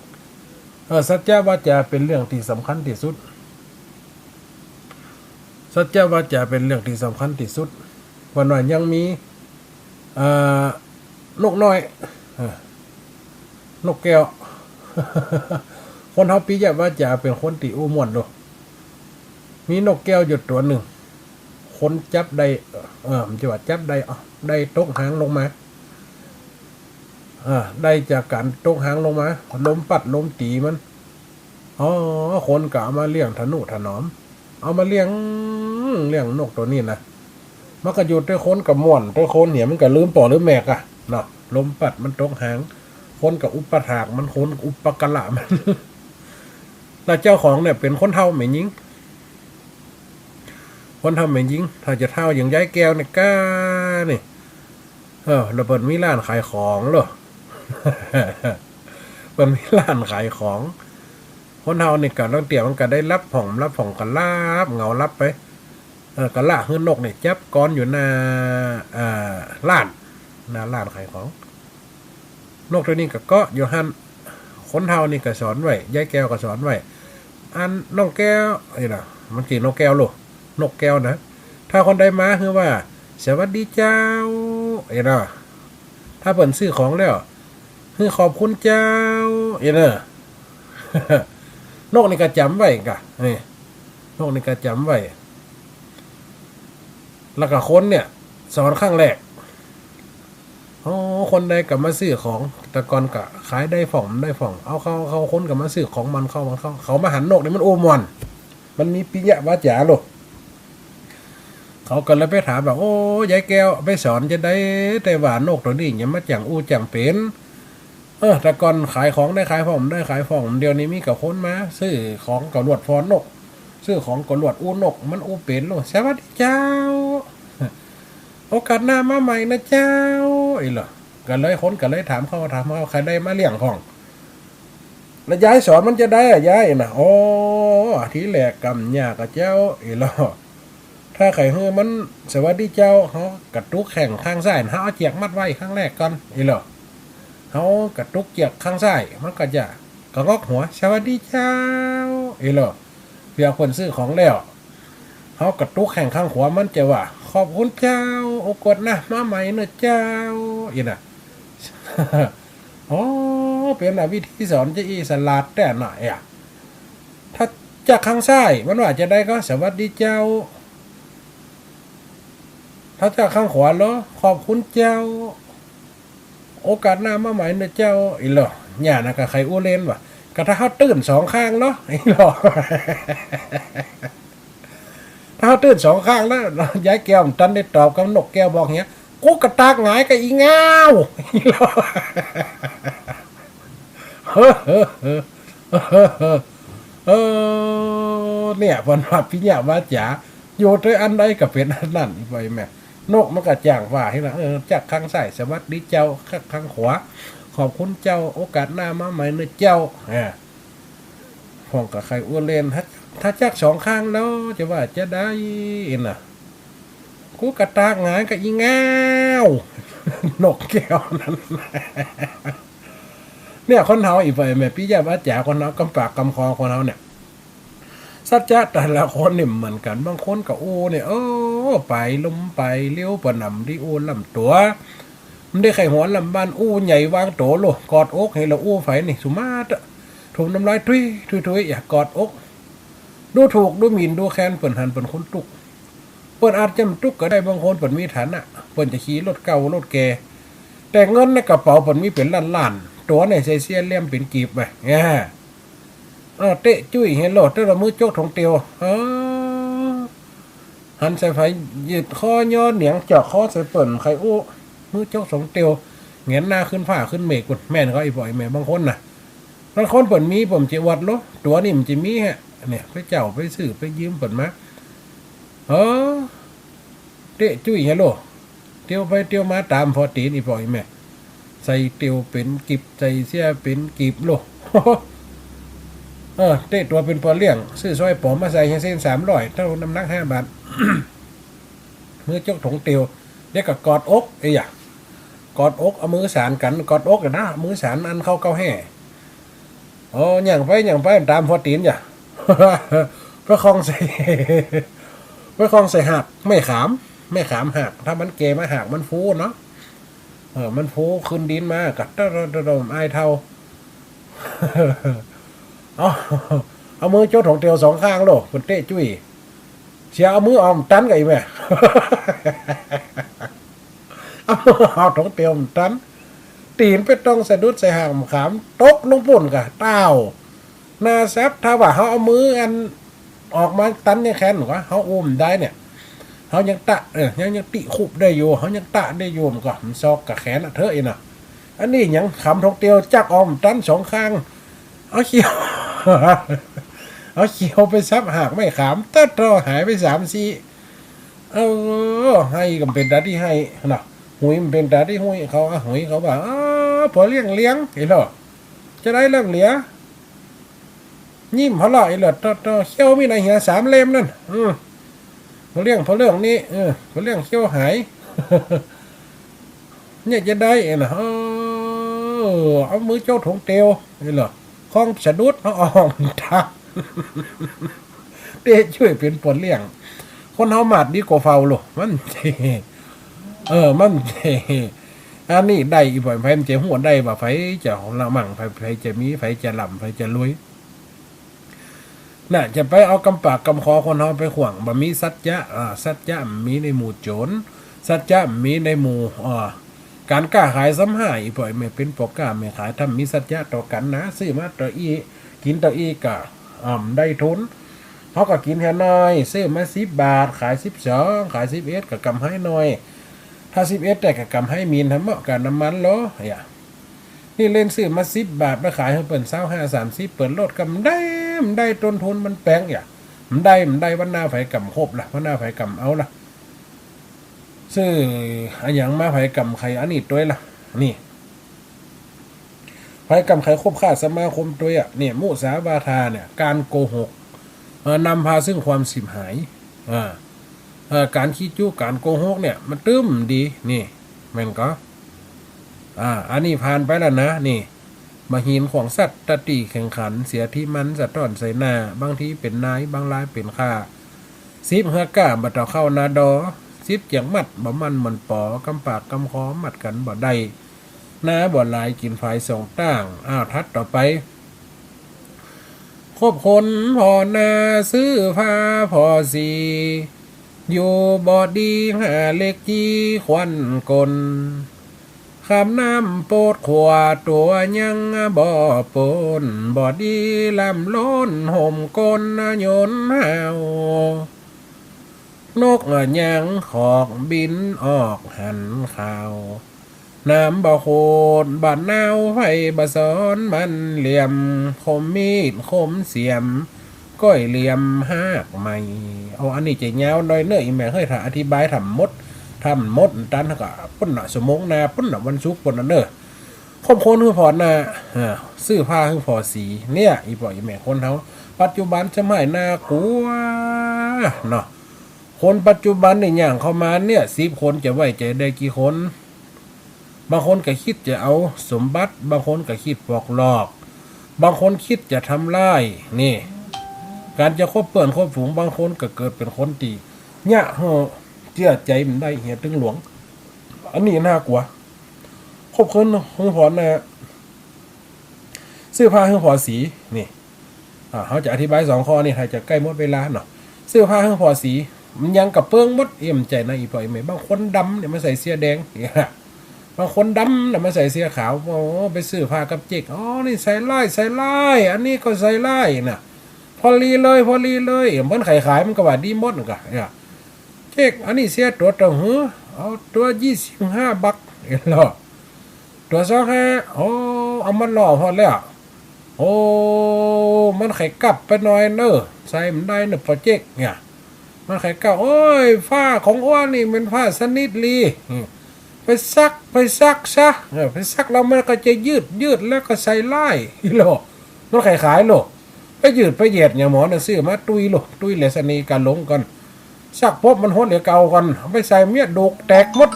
เออ สัจจะวาจาเป๋นเรื่องตี้สำคัญตี้สุด สัจจะวาจาเป๋นเรื่องตี้สำคัญตี้สุด วันว่ายังมี เอ่อ นกน้อย เอ่อ นกแก้ว คนเฮาปิยวาจาเป๋นคนตี้อู้ม่วนโลด มีนกแก้วอยู่ตั๋วนึ่ง คนจับได้ เอ่อ มันจะว่าจับได้ เอ้า ได้ตกฮางลงมา อ่า ได้จากก๋านตกฮางลงมา ลมปั๊ดลมตี๋มัน อ๋อ คนก็เอามาเลี้ยงทะนุถนอม เอามาเลี้ยง เลี้ยงนกตั๋วนี้นะ มันก็อยู่ตวยคนก็ม่วนตวยคน เหียมันก็ลืมป้อลืมแม่กะเนาะ ลมปั๊ดมันตกฮาง คนก็อุปถากมัน คนก็อุปการะมัน แล้วเจ้าของเนี่ยเป๋นคนเฒ่าแม่ญิง คนเฒ่าแม่ญิง ถ้าจะเฒ่าอย่างยายแก้วเนี่ยก้านี่ เออ แล้วเปิ้นมีร้านขายของเหรอ เปิ้นมีร้านขายของ คนเฮานี่ก็ลางเตื้อมันก็ได้หลับผ่อง หลับผ่องก็หลับเหงาหลับไป เออ ก็ละหื้อนกนี่จับกอนอยู่หน้า เอ่อ ร้าน หน้าร้านขายของ นกตั๋วนี้ก็เกาะอยู่หั้น คนเฒ่านี่ก็สอนไว้ ยายแก้วก็สอนไว้ อันน้องแก้ว เอ้ยนะ มันจื้อน้องแก้วโล นกแก้วนะ ถ้าคนใดมาหื้อว่า สวัสดีเจ้า เอ้ยนะ ถ้าเปิ้นซื้อของแล้ว หื้อขอบคุณเจ้า เอ้ยนะ นกนี่ก็จ๋ำไว้ก่ะ นี่ นกนี่ก็จ๋ำไว้ แล้วก็คนเนี่ย สอนครั้งแรก อ๋อ คนใดก็มาซื้อของ แต่ก่อนก็ขายได้พ่อง บ่ได้พ่อง เอาเข้า เข้า คนก็มาซื้อของหมั่นเข้า หมั่นเข้า เขามาหันนกนี่มันอู้ม่วน มันมีปิยะวาจาโล เขาก็เลยไปถามว่า โอ้ ยายแก้ว ไปสอนจาใด แต่ว่านกตั๋วนี้เนี่ยมาจั่งอู้จั่งเป๋น เออ แต่ก่อนขายของได้ขายพ่อง บ่ได้ขายพ่อง เดี๋ยวนี้มีก้าคนมาซื้อของก็ลวดฟอนนก ซื้อของก็ลวดอู้นก มันอู้เป๋นโล สวัสดีเจ้า โอกาสหน้ามาใหม่นะเจ้า เอ้ยเหรอ ก็เลยคนก็เลยถามเข้า ถามเข้า ใผได้มาเลี้ยงพ่อง แล้วยายสอนมันจาใดอะยายนะ อ๋อ ทีแรกก็บ่ยากอะเจ้า เอ้ยเหรอ ถ้าใผหื้อมันสวัสดีเจ้า เฮากระตุกแข้งข้างซ้าย เฮาเอาเจือกมัดไว้ข้างแรกก่อน เอ้ยเหรอ เฮากระตุกเจือกข้างซ้าย มันก็จะกะงอกหัว สวัสดีเจ้า เอ้ยเหรอ เผื่อเปิ้นซื้อของแล้ว เฮากระตุกแข้งข้างขวา มันจะว่า ขอบคุณเจ้า โอกาสหน้ามาใหม่เนอะเจ้า อี้นะ อ๋อ เป๋นอะวิธีสอนจาอี้ สลาดแต๊เนาะ เอ้ย ถ้าจากข้างซ้าย มันว่าจาใดก็ สวัสดีเจ้า ถ้าจากข้างขวาเหรอ ขอบคุณเจ้า โอกาสหน้ามาใหม่เนอะเจ้า อี้เหรอ เนี่ยนะ ก็ใผอู้เล่นว่ะ ก็ถ้าเฮาตื้นสองข้างเหรอ อี้เหรอ ถ้าเฮาตื้นสองข้างแล้ว ยายแก้วบ่ตันได้ตอบกำ นกแก้วบอกเหีย กูกะตากหงายกับอี่ง่าว อี้เหรอ เออ เนี่ย เปิ้นว่าปิยะวาจา อยู่ตวยอันใดก็เป๋นอันนั้น อี้ป้ออี้แม่ นกมันก็จ้างว่าหั้นนะ เออ จากข้างซ้าย สวัสดีเจ้า จากข้างขวา ขอบคุณเจ้า โอกาสหน้ามาใหม่เนอะเจ้า อ่า พ่องก็ใผอู้เล่น ถ้า ถ้าจากสองข้างแล้ว จะว่าจาใดนะ กูกะตากหงายกับอี่ง่าว นกแก้วนั้น เนี่ย คนเฮา อี้ป้ออี้แม่ ปิยะวาจาคนเฮา กำปากกำคอคนเฮาเนี่ย สัจจะแต่ละคนนี่บ่เหมือนกั๋น บางคนก็อู้เนี่ย เออ ไปลุ่มไปเลี้ยว บ่หนำดีอู้ล้ำตั๋ว บ่ได้ใค่หัวล้ำบ้าน อู้ใหญ่วางตั๋วโล กอดอกหื้อละอู้ไปนี่ สุมาตะ ถมน้ำลายถุย ถุย ถุย อย่ากอดอก ดูถูก ดูหมิ่น ดูแคลน เปิ้นหันเปิ้นคนตุ๊ก เปิ้นอาจจะบ่ตุ๊กก็ได้ บางคนเปิ้นมีฐานะ เปิ้นจะขี่รถเก่า รถแก่ แต่เงินในกระเป๋าเปิ้นมีเป๋นล้านๆ ตั๋วเนี่ยใส่เสี้ยเหลี่ยมเป๋นกีบไป แง่ เออ เตะจุ้ยหื้อโลด แต่ละมือจกถงเตียว เออ หันใส่ใผ ยืดคอยอเหนียง เจาะคอใส่เปิ้น ใค่อู้ มือจกถงเตียว แหงนหน้าขึ้นฟ้าขึ้นเมฆปู๊น แม่นก่อ อี้ป้ออี้แม่ บางคนนะ บางคนเปิ้นมี เปิ้นจะอวดโล ตั๋วนี่มันจะมีฮะ เนี่ย ไปเจ้า ไปซื้อ ไปยืมเปิ้นมา เออ เตะจุ้ยหื้อโลด เตียวไปเตียวมาต๋ามผ่อตี๋น อี้ป้ออี้แม่ ใส่เตียวเป๋นกีบ ใส่เสี้ยเป๋นกีบโลด เออ เตะตั๋วเป๋นปอเลี้ยง ซื้อซอยป๋อมาใส่หื้อเส้นสามร้อย เต้าน้ำหนักห้าบาท มือจกถงเตียว เดี๋ยวก็กอดอก เอ้ย อย่ากอดอก เอามือสานกั๋น กอดอกนะ มือสานอันเข้าเก๊าแฮ่ โอ้ ย่างไป ย่างไป ต๋ามผ่อตี๋นอย่า ไปคล้องใส่ ไปคล้องใส่หากไม้ขาม ไม้ขามหัก ถ้ามันแก่มาหากมันฟูเนาะ เออ มันฟูขึ้นดินมาก็ ตะ ตะ ตะ ตะ อ้ายเฒ่า เอา เอามือจกถงเตียวสองข้างโลด เปิ้นเตะจุ้ย เสียเอามือออกบ่ตันก่อ อี้แม่ เอามือออกถงเตียวบ่ตัน ตี๋นไปต้องสะดุดใส่หากไม้ขาม ตกลงปู๊นก่ะ ต้าว หน้าแสบ ถ้าว่าเฮาเอามืออันออกมาตันยังแคลนก่อ เฮาอู้บ่ได้เนี่ย เฮายังตะ เออ ยัง ยังติคุบได้อยู่ เฮายังตะได้อยู่ มันก่อ มันซอกกับแขนอะเถอะ อี้นะ อันนี้หยัง ขามถงเตียวจักออกบ่ตันสองข้าง เอาเขี้ยว เอาเขี้ยวไปสับหากไม้ขาม ตัดเต้าหายไปสามสี่ เออ ไห้ก็บ่เป๋นต๋าตี้ไห้นะ หุยก็บ่เป๋นต๋าตี้หุย เขาอะหุย เขาว่า อ้า ผ่อเลี้ยงเลี้ยง เอ้ยเหรอ จาใดลำเหลีย ยิ้มหัวเราะ เอ้ยเหรอ โต โต เขี้ยวมีในเหียสามเล่มนั่น อืม ผ่อเลี้ยง ผ่อเลี้ยงนี่ เออ ผ่อเลี้ยงเขี้ยวหาย เนี่ยจาใด เอ้ยนะ เออ เออ เอามือโจ๊ะถงเตียว นี่เหรอ ของสะดุด เอาอ่องตา เต๊ช่วยเป๋นป้อเลี้ยง คนเฮามาดดีกว่าเฝ้าโล มันเจ้ เออ มันเจ้ อันนี้ได้อีกบ่อย ใผมันจะฮู้ได้ว่าใผจะละมั่ง ใผ ใผจะมี ใผจะร่ำ ใผจะรวย น่ะ จะไปเอากำปากกำคอคนเฮาไปขว้าง บ่มีสัจจะ อ่า สัจจะมีในหมู่โจ๋ร สัจจะมีในหมู่ อ่า ก๋านก้าขายซ้ำห้า อีพ่อแม่เป๋นป้อก๊าแม่ขาย ถ้ามีสัจจะต่อกั๋นนะ ซื้อมาเต้าอี้ กิ๋นเต้าอี้ก็ อ่า ได้ทุน เฮาก็กิ๋นเหียหน้อย ซื้อมาสิบบาท ขายสิบสอง ขายสิบเอ็ด ก็ก๋ำไรหน้อย ถ้าสิบเอ็ดได้ก็ก๋ำไรหมิ่น หาเหมาะกับน้ำมันโล อย่า นี่เล่นซื้อมาสิบบาท ไปขายหื้อเปิ้นซาวห้า สามสิบ เปิ้นลด ก็บ่ได้ บ่ได้ ต้นทุนมันแปง อย่า บ่ได้ บ่ได้ วันหน้าใผก๋ำครบล่ะ วันหน้าใผก๋ำเอาล่ะ ซื้ออะหยังมาใผก๋ำใค่อันนี้ตวยล่ะ นี่ ใผก๋ำใค่คบค้าสมาคมตวยอะ เนี่ย มุสาวาทาเนี่ย ก๋านโกหก เอ่อ นำพาซึ่งความฉิบหาย อ่า เอ่อ ก๋านขี้จุ ก๋านโกหกเนี่ย มันตึงดี นี่ แม่นก่อ อ่า อันนี้ผ่านไปแล้วนะ นี่ มหินของสัตว์ ตะตี้แข่งขัน เสียตี้มันสะท้อนใส่หน้า บางทีเป๋นนาย บางรายเป๋นข้า สิบเฮือก้า บ่เต้าเข้านาดอ สิบเจียงมัด บ่มั่นเหมือนปอ กำปากกำคอ มัดกั๋นบ่ได้ นาบ่หลาย กิ๋นฝายสองต้าง อ้าว ถัดต่อไป คบคนผ่อหน้า ซื่อผ้าผ่อสี อยู่บ่ดีหาเล็กจี้ควันกล คำน้ำโปดขัว ตั๋วยังบ่ปน บ่ดีล้ำล้นห่มกลยนต์หาว นกยังขอกบินออกหันข่าว น้ำบ่โขดบ่หนาว ไฟบ่ซ้อนมันเหลี่ยม คมมีดคมเสียม ก้อยเหลี่ยมฮากไม้ โอ้ อันนี้จะยาวหน้อยเน่อ อีแม่เฮ้ย ถ้าอธิบายถ้าบ่หมด ถ้าบ่หมดตันก็ปู้นน่ะ ชั่วโมงหน้าปู้นน่ะ วันศุกร์ปู้นน่ะเน่อ คบคนหื้อผ่อหน้า เออ ซื่อผ้าหื้อผ่อสี เนี่ย อีพ่ออีแม่คนเฮา ปัจจุบันสมัยน่ากลัวเนาะ คนปัจจุบันนี่ย่างเข้ามาเนี่ย สิบคนจะไว้ใจ๋ได้กี่คน บางคนก็กึ๊ดจะเอาสมบัติ บางคนก็กึ๊ดปอกลอก บางคนกึ๊ดจะทำร้าย นี่ ก๋านจะคบเปื้อนคบฝูง บางคนก็เกิดเป๋นคนตี้เยียะหื้อเจื้อใจ๋บ่ได้ เหียตึงหลวง อันนี้น่ากลัว คบคนหื้อผ่อหน้า ซื่อผ้าหื้อผ่อสี นี่ อ่า เฮาจะอธิบายสองข้อนี่ ถ้าจะใก้หมดเวลาเนาะ ซื่อผ้าหื้อผ่อสี มันยังกระเปิงหมด เอี่ยมใจ๋นะ อีพ่ออีแม่ บางคนดำเนี่ยมาใส่เสื้อแดง เนี่ย บางคนดำเนี่ยมาใส่เสื้อขาว โอ้ ไปซื้อผ้ากับเจ๊ก อ๋อ นี่ใส่ได้ ใส่ได้ อันนี้ก็ใส่ได้น่ะ พอดีเลย พอดีเลย เปิ้นใค่ขายมันก็ว่าดีหมดก็ เนี่ย เจ๊ก อันนี้เสียตั๋วเต้าหื้อ เอาตั๋วยี่สิบห้าบาท เห็นลอ ตั๋วซาวห้า โอ้ เอามาลอพอแล้ว โอ้ มันใค่กับไปหน้อยเน่อ ใส่บ่ได้เน่อ ป้อเจ๊ก เนี่ย มันใค่กับ โอ้ย ผ้าของอ้วนนี่เป๋นผ้าสนิทดี อืม ไปซัก ไปซักซะ เออ ไปซักแล้วมันก็จะยืด ยืดแล้วก็ใส่ได้ เห็นลอ มันใค่ขายลอ ไปยืดไปเหยียดหยังหมอน่ะ ซื้อมาตุ้ยลอ ตุ้ยเหลือสะนีกะหลงก่อน ซักปบมันหดเหลือเก่าก่อน เอาไปใส่เมียดูกแตกหมด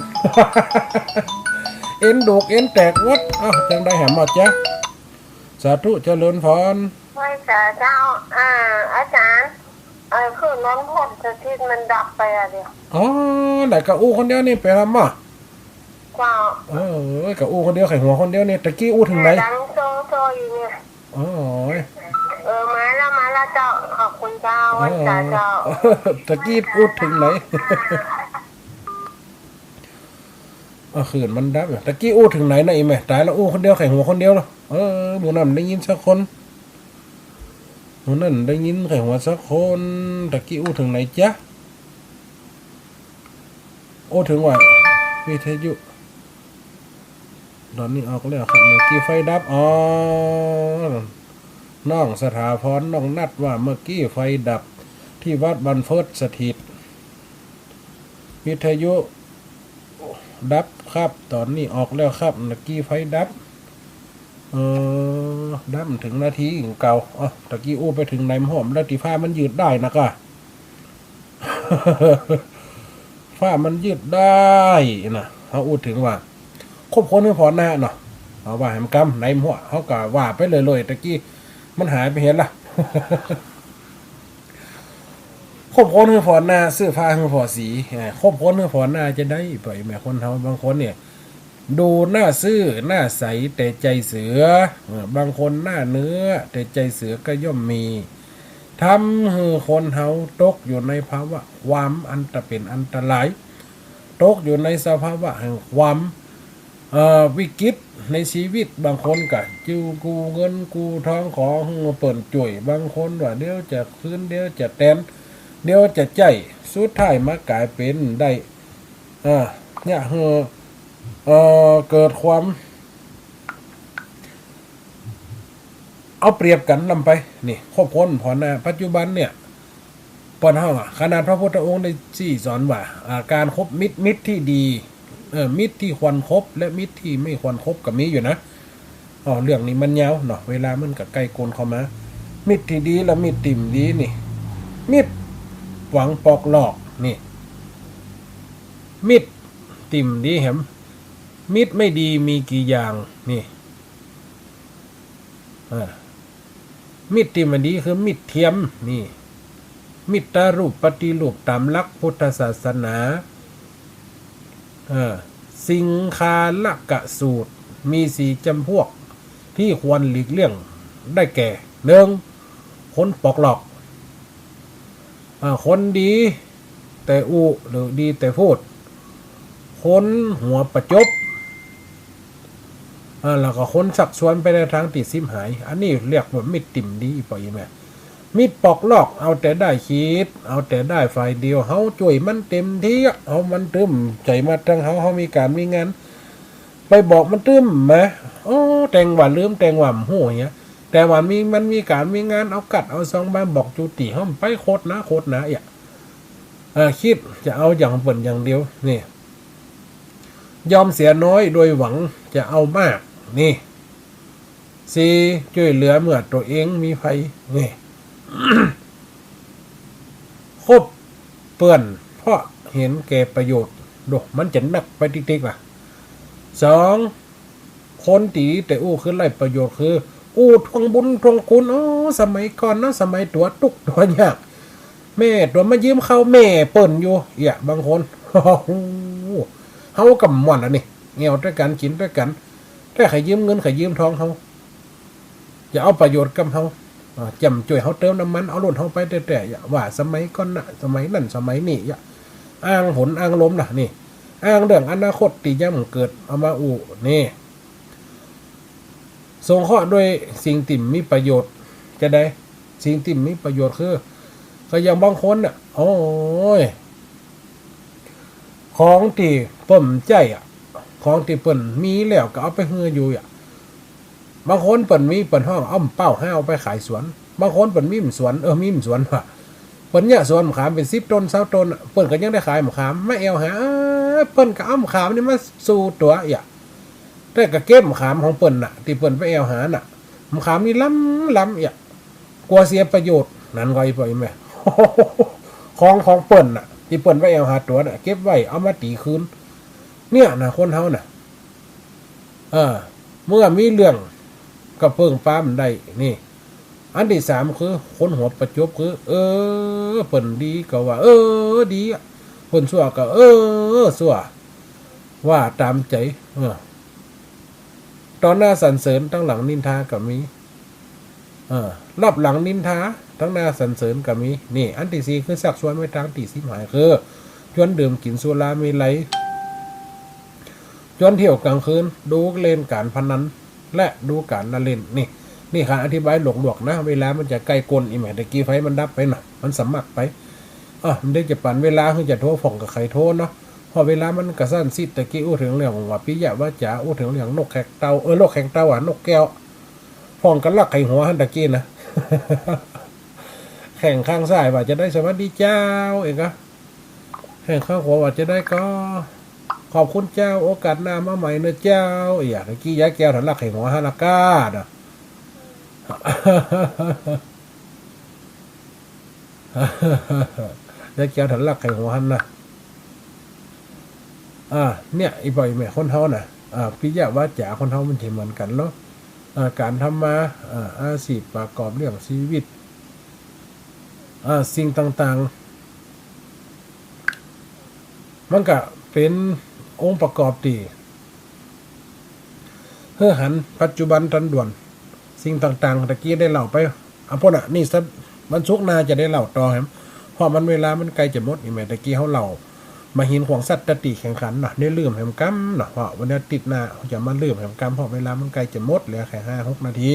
เอ็นดูกเอ็นแตกหมด อ้าว จั่งใดแหมหมอจ๊ะ สาธุเจริญพร ไหว้สาเจ้า อ่า อาจ๋ารย์ เอ่อ คือน้ำพ่นสถิตมันดับไปอะเดี๋ยว อ๋อ ไหนกะอู้คนเดียวนี่ไปทำมา เจ้า เออ กะอู้คนเดียว ใค่หัวคนเดียวนี่ ตะกี้อู้เถิงไหน ดังโซ่โซ่อยู่เนี่ย โอ้ย เออ มาแล้ว มาแล้วเจ้า ขอบคุณเจ้า ไหว้สาเจ้า ตะกี้อู้เถิงไหน อ่ะ คืนมันดับ ตะกี้อู้เถิงไหนนะ อีแม่ ต๋ายแล้ว อู้คนเดียว ใค่หัวคนเดียวเนาะ เออ หมู่นั้นได้ยินสักคน หมู่นั้นได้ยิน ใค่หัวสักคน ตะกี้อู้เถิงไหนจ๊ะ อู้เถิงว่า วิทยุ ต๋อนนี้ออกแล้วครับ เมื่อกี้ไฟดับ อ๋อ น้องสถาพร น้องนัดว่าเมื่อกี้ไฟดับ ที่วัดบรรพตสถิต วิทยุดับครับ ต๋อนนี้ออกแล้วครับ เมื่อกี้ไฟดับ เออ ดับเถิงนาทีเก่า อ๋อ ตะกี้อู้ไปเถิงไหน ห้อมแล้วตี้ ผ้ามันยืดได้นะกะ ผ้ามันยืดได้นะ เฮาอู้เถิงว่า คบคนหื้อผ่อหน้าเนาะ เอาว่าแหมกำ ในหัวเฮาก็ว่าไปเลยๆ ตะกี้มันหายไปเหียละ คบคนหื้อผ่อหน้า ซื้อผ้าหื้อผ่อสี เอ่อ คบคนหื้อผ่อหน้าจะได้ ปล่อยแม่คนเฮาบางคนเนี่ย ดูหน้าซื่อหน้าใสแต่ใจเสือ เอ่อ บางคนหน้าเนื้อแต่ใจเสือก็ย่อมมี ทำหื้อคนเฮาตกอยู่ในภาวะความอันตะเป็นอันตราย ตกอยู่ในสภาวะแห่งความ เอ่อ วิกฤตในชีวิต บางคนก็กู้ กู้เงินกู้ทองขอหื้อเปิ้นจ้วย บางคนว่าเดี๋ยวจะคืน เดี๋ยวจะแตน เดี๋ยวจะใจ๊ สุดท้ายมากลายเป๋นได้ เอ่อ เนี่ย หื้อ เอ่อ เกิดความ เอาเปรียบกั๋นล้ำไป นี่ คบคนผ่อหน้า ปัจจุบันเนี่ย เปิ้นเฮาอะ ขนาดพระพุทธองค์ได้ซี้สอนว่า อ่า การคบมิตร มิตรที่ดี เอ่อ มิตรที่ควรคบ และมิตรที่ไม่ควรคบก็มีอยู่นะ อ้อ เรื่องนี้มันยาวเนาะ เวลามันก็ใก้ก้นเข้ามา มิตรตี้ดีและมิตรตี้บ่ดีนี่ มิตรหวังปอกลอก นี่ มิตรตี้บ่ดีแหม มิตรไม่ดีมีกี่อย่าง นี่ อ่า มิตรตี้บ่ดีคือมิตรเทียม นี่ มิตรรูปปฏิรูปต๋ามหลักพุทธศาสนา เออ สิงคาละกะสูตร มีสี่จ๋ำพวกตี้ควรหลีกเลี่ยง ได้แก่ หนึ่ง คนปอกลอก อ่า คนดีแต่อู้ หรือดีแต่พูด คนหัวประจบ อ่า แล้วก็คนชักชวนไปในตางตี้ฉิบหาย อันนี้เรียกว่ามิตรตี้บ่ดี ปออีแม่ มิตรปอกลอก เอาแต่ได้ขีด เอาแต่ได้ฝ่ายเดียว เฮาจ้วยมันเต็มตี้ เฮามันตึมใจ๋มาตางเฮา เฮามีก๋านมีงาน ไปบอกมันตึมแหม โอ้ แตงว่าลืม แตงว่าบ่ฮู้เหีย แต่ว่ามี มันมีก๋านมีงาน เอากัดเอาซองมาบอกจุติ เฮาไปโคตรหนา โคตรหนาเอี้ย เออ กึ๊ดจะเอาอย่างเปิ้นอย่างเดียว นี่ ยอมเสียน้อยโดยหวังจะเอามาก นี่ สี่ จ้วยเหลือเมื่อตั๋วเองมีภัย นี่ คบเปื้อนเพราะเห็นแก่ประโยชน์ โด มันจะหนักไปติ๊กๆ ว่ะ สอง คนตี้แต่อู้คือได้ประโยชน์คือ อู้ทวงบุญทวงคุณ โอ้ สมัยก่อนเนาะ สมัยตั๋วตุ๊กตั๋วยาก แม่ตั๋วมายืมข้าวแม่เปิ้นอยู่ เอี้ย บางคน เฮาก็บ่ม่วนละนี่ แอ่วตวยกั๋น กิ๋นตวยกั๋น แต่ใค่ยืมเงินใค่ยืมทองเฮา จะเอาประโยชน์กับเฮา อ่า แจ่มจ้วยเฮาเติมน้ำมัน เอารถเฮาไปแต๊ๆ เอี้ย ว่าสมัยก่อนนะ สมัยนั้นสมัยนี้ เอี้ย อ้างหนอ้างลมนะ นี่ อ้างเรื่องอนาคตตี้ยังบ่เกิด เอามาอู้ นี่ สงเคราะห์ด้วยสิ่งตี้มีประโยชน์ จะได้ สิ่งตี้มีประโยชน์คือ ก็อย่างบางคนน่ะ โอ้ย ของตี้เปิ้นใจ๊อะ ของตี้เปิ้นมีแล้วก็เอาไปหื้ออยู่อะ บางคนเปิ้นมีเปิ้นฮ้อง เอาเป้าฮ้าวไปขายสวน บางคนเปิ้นมีสวน เออ มีสวนว่ะ เปิ้นเยียะสวนมะขามเป๋นสิบต้น ซาวต้นอะ เปิ้นก็ยังได้ขายมะขาม มาแอ่วหา เปิ้นก็เอามะขามนี่มาสู่ตั๋วเอี้ย แต่ก็เก็บมะขามของเปิ้นน่ะ ตี้เปิ้นไปแอ่วหาน่ะ มะขามนี่ล้ำๆ เอี้ย กั๋วเสียประโยชน์ นั้นก็อีปออีแม่ ของของเปิ้นน่ะ ตี้เปิ้นไปแอ่วหาตั๋วน่ะ เก็บไว้ เอามาตี๋คืน เนี่ยนะ คนเฮาน่ะ เออ เมื่อมีเรื่องก็เปิ้งปาบ่ได้ นี่ อันตี้สามคือคนหัวประจบคือ เออ เปิ้นดีก็ว่า เออ ดีอะ เปิ้นชั่วก็ เออ ชั่ว ว่าต๋ามใจ๋ เออ ต่อหน้าสรรเสริญ ตังหลังนินทาก็มี เออ ลับหลังนินทา ตังหน้าสรรเสริญก็มี นี่ อันตี้สี่คือชักชวนไปตางตี้ฉิบหาย คือ ชวนดื่มกิ๋นสุราเมรัย ชวนเที่ยวก๋างคืน ดูเล่นก๋านพนัน และดูก๋านละเล่น นี่ นี่ข้าอธิบายลวกๆ นะ เวลามันจะใก้ก้นอีแม่ ตะกี้ไฟมันดับไปน่ะ มันสมัครไป อ่ะ มันได้จะปั๋นเวลาหื้อจะโทรพ่องกับใผโทรเนาะ เพราะเวลามันกระสั้นชิด ตะกี้อู้เถิงเรื่องว่าปิยวาจ๋า อู้เถิงเรื่องนกแขกเต้า เออ นกแขกเต้าอะ นกแก้ว พ่องกับลักไขหัวหั้นตะกี้นะ แข้งข้างซ้ายว่าจะได้สวัสดีเจ้า เองกะ แข้งข้างขวาว่าจะได้ก็ ขอบคุณเจ้า โอกาสหน้ามาใหม่เนอะเจ้า เอี้ย ตะกี้ยายแก้วถ้าลักไขหัวหั้นละก้าดอะ ยายแก้วถ้าลักไขหัวหั้นนะ อ่า เนี่ย อีปออีแม่คนเฮาน่ะ อ่า ปิยวาจ๋าคนเฮามันจะเหมือนกั๋นเนาะ อ่า ก๋านทำมา อ่า อาชีพประกอบเลี้ยงชีวิต อ่า สิ่งต่างๆ มันก็เป๋นองค์ประกอบตี้หื้อหันปัจจุบันตันด่วน สิ่งต่างๆ ตะกี้ได้เล่าไป อ่ะ พ่นน่ะ นี่สักวันศุกร์หน้าจะได้เล่าต่อแหม เพราะมันเวลามันใก้จะหมด นี่แหม ตะกี้เฮาเล่า มหินขว้างสัตว์ตะตี้แข่งขันเนาะ ได้ลืมแหมกำเนาะ เพราะวันอาทิตย์หน้าเฮาจะมาลืมแหมกำ เพราะเวลามันใก้จะหมด เหลือแค่ห้าหกนาที